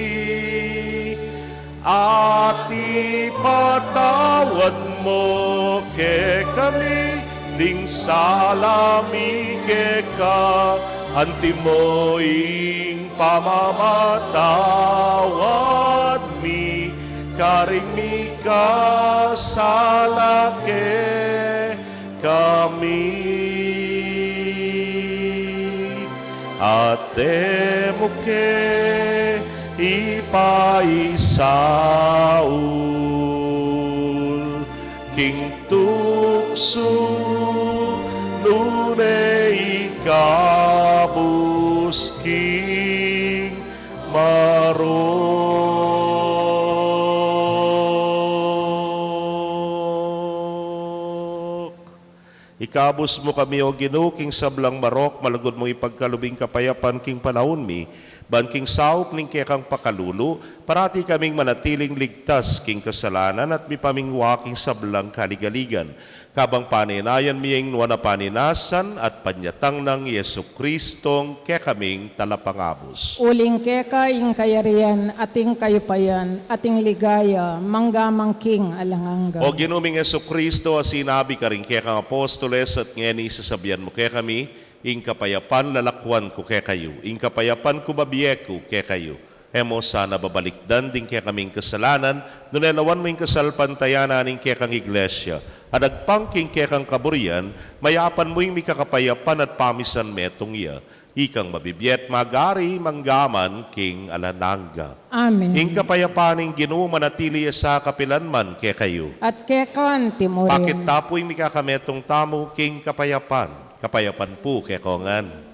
at ipatawad mu kekami ding sala mi keka, anti mu ing pamamatawad mi karing mikasala kekami. At e mu ke ipaisaul king tuksu, nune ikabus king marok. Ikabus mu kami, O Ginu, king sablang marok, malugud mung ipagkalub ing kapayapan king panaun mi, Ban king saup ning kekang pakalulu, parati kaming manatiling ligtas king kasalanan at mipamingwa king sablang kaligaligan. Kabang paninayan mi ing nuan a paninasan at panyatang nang Jesucristong kekaming talapangabus. Uling keka ing kayarian, at ing kayupayan, at ing ligaya, mangga man king alang angga. O Ginu ming Jesucristo, a sinabi karing kekang apostoles, at ngeni sasabian mu kekami, ing kapayapan lalakwan ku kekayu, ing kapayapan ku bibie ku kekayu. E mu sana babalikdan ding kekaming kasalanan, nune lawan mu ing kasalpantayanan ning kekang Iglesia, at agpang king kekang kaburian, mayapan mu ing mikakapayapan at pamisan metung ya, ikang mabibie at magari mangga man king alang angga. Amen. Ing kapayapan ning Ginu manatili ya sa kapilan man kekayu. At keka mu rin. Pakit ta pu ing mikakametung tamu king kapayapan. Kapayapan pu kekongan.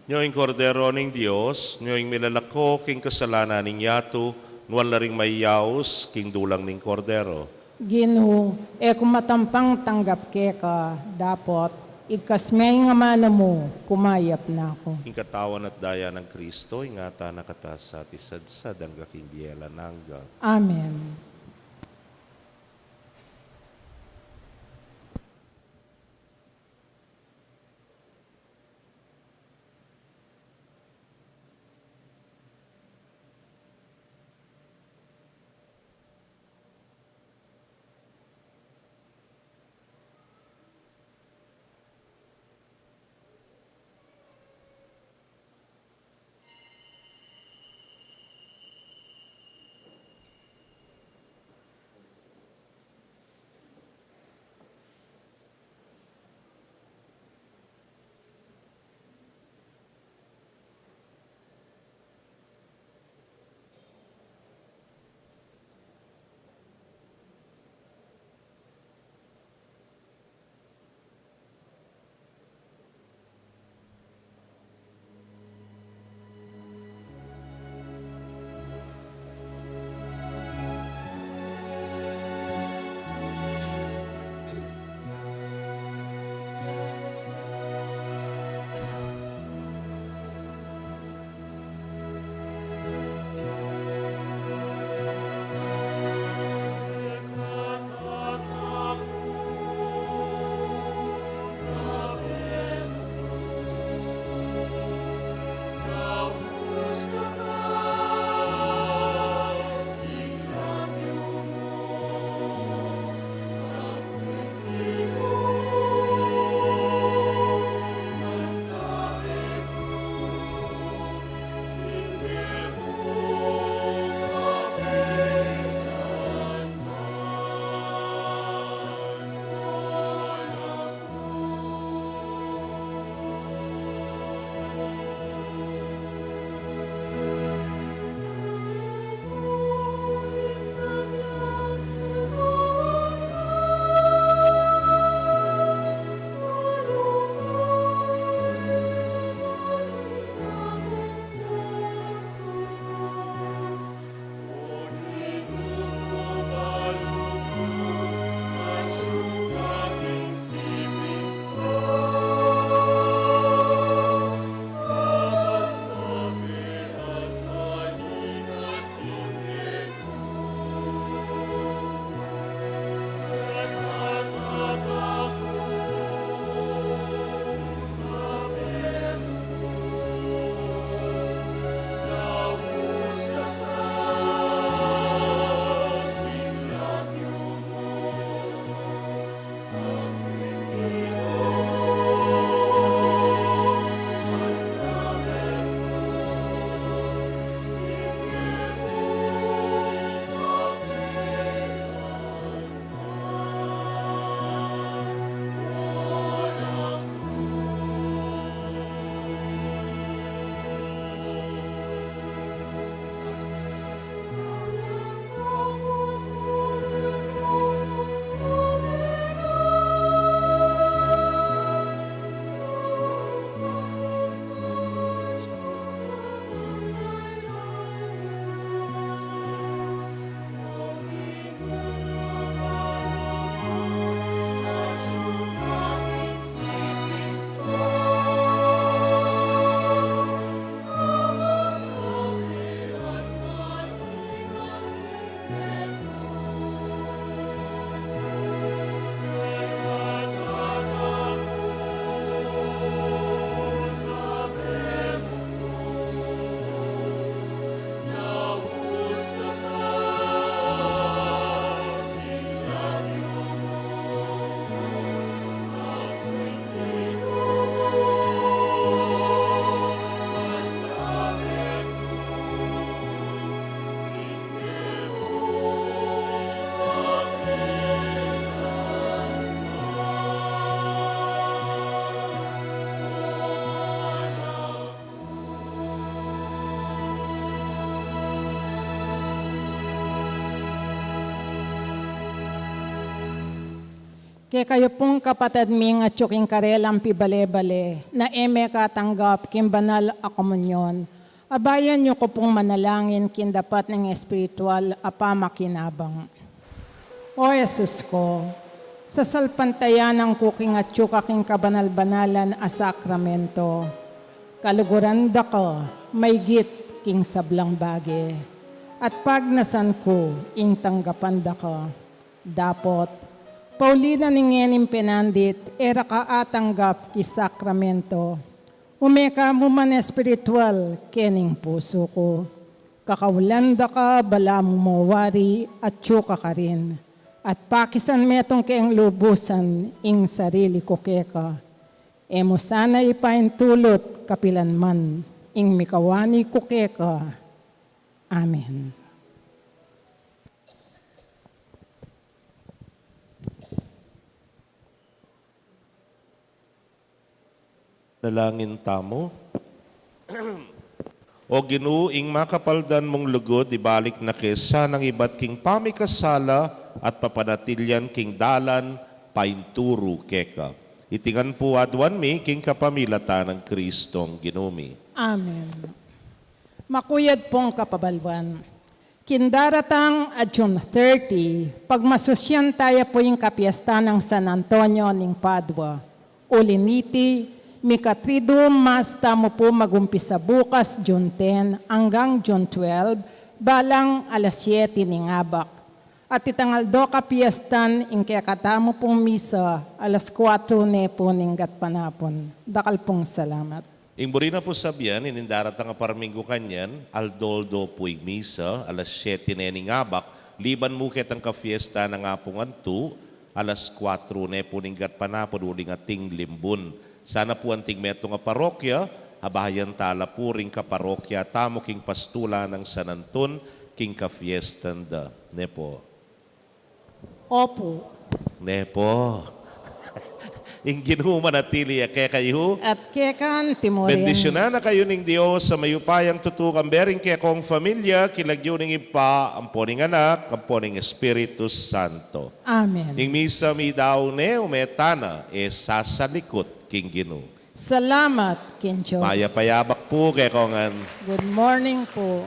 Nyo ing Kordero ning Dios, nyo ing milalako king kasalanan ning yatu, nuan la ring mayaus king dulang ning Kordero. Ginu, e ku matampang tanggap keka, dapot igkas me ing amanu mu, kumayap na ku. Ing katawan at daya nang Kristo, ingatan na kata sa at isadsad angga king bie alang angga. Amen. Kekayu pung kapatad ming atyu king karelang pibale-bale, na e mekatanggap king banal a komunyon, abayan yu ku pung manalangin king dapat ning espiritual a pamakinabang. O Jesus ku, sasalpantayanan ku king atyu ka king kabanal-banalan a sakramento, kaluguran da ka maygit king sablang bage, at pagnasan ku ing tanggapan da ka. Dapot, pauli na ning ngening penandit, e ra ka atanggap king sakramento. Ume ka mu man espiritual kening pusu ku. Kakaulan da ka balamu mo wari, atyu ka karin, at pakisan metung keng lubusan ing sarili ku keka. E mu sana ipaintulut kapilan man ing mikawani ku keka. Amen. Dalangin tamu. O Ginu, ing makapaldan mung lugud ibalik na ke sanang ibat king pamikasala at papanatilian king dalan painturu keka. Iti ngan pu aduan mi king kapamilatan nang Kristong Ginu mi. Amen. Makuyad pung kapabaluan. King daratang a June thirty, pagmasusyan taya pu ing kapiesta nang San Antonio ning Padua. Uli niti, mika Triduum Mass tamu pu magumpisa bukas June ten anggang June twelve, balang alas siyete ning abak. At itang aldo kapiestan ing kekatamu pung misa alas kuatro ne pu ning gatpanapun. Dakal pung salamat. Ing buri na pu sabian, ining daratang a parminggu kanyan, aldo-aldo pu ing misa, alas siyete ne ning abak, liban mu ketang kafiesta nang Apung Antu, alas kuatro ne pu ning gatpanapun uling ating limbun. Sana pu anting metung a parokya, abayan tala pu ring kaparokya tamu king pastulan nang San Anton, king kafiestan da. Ne pu. Opu. Ne pu. Ing Ginu manatili ya kekayu. At keka mu rin. Bendisyunan na kayu ning Dios a mayupayang tutu, kambe ring kekong familia, king lagyu ning Ibpa, ampo ning Anak, ampo ning Espiritu Santo. Amen. Ing misa midaun ne, ume tana, e sasalikut king Ginu. Salamat king Dios. Mayap a abak pu kekongan. Good morning pu.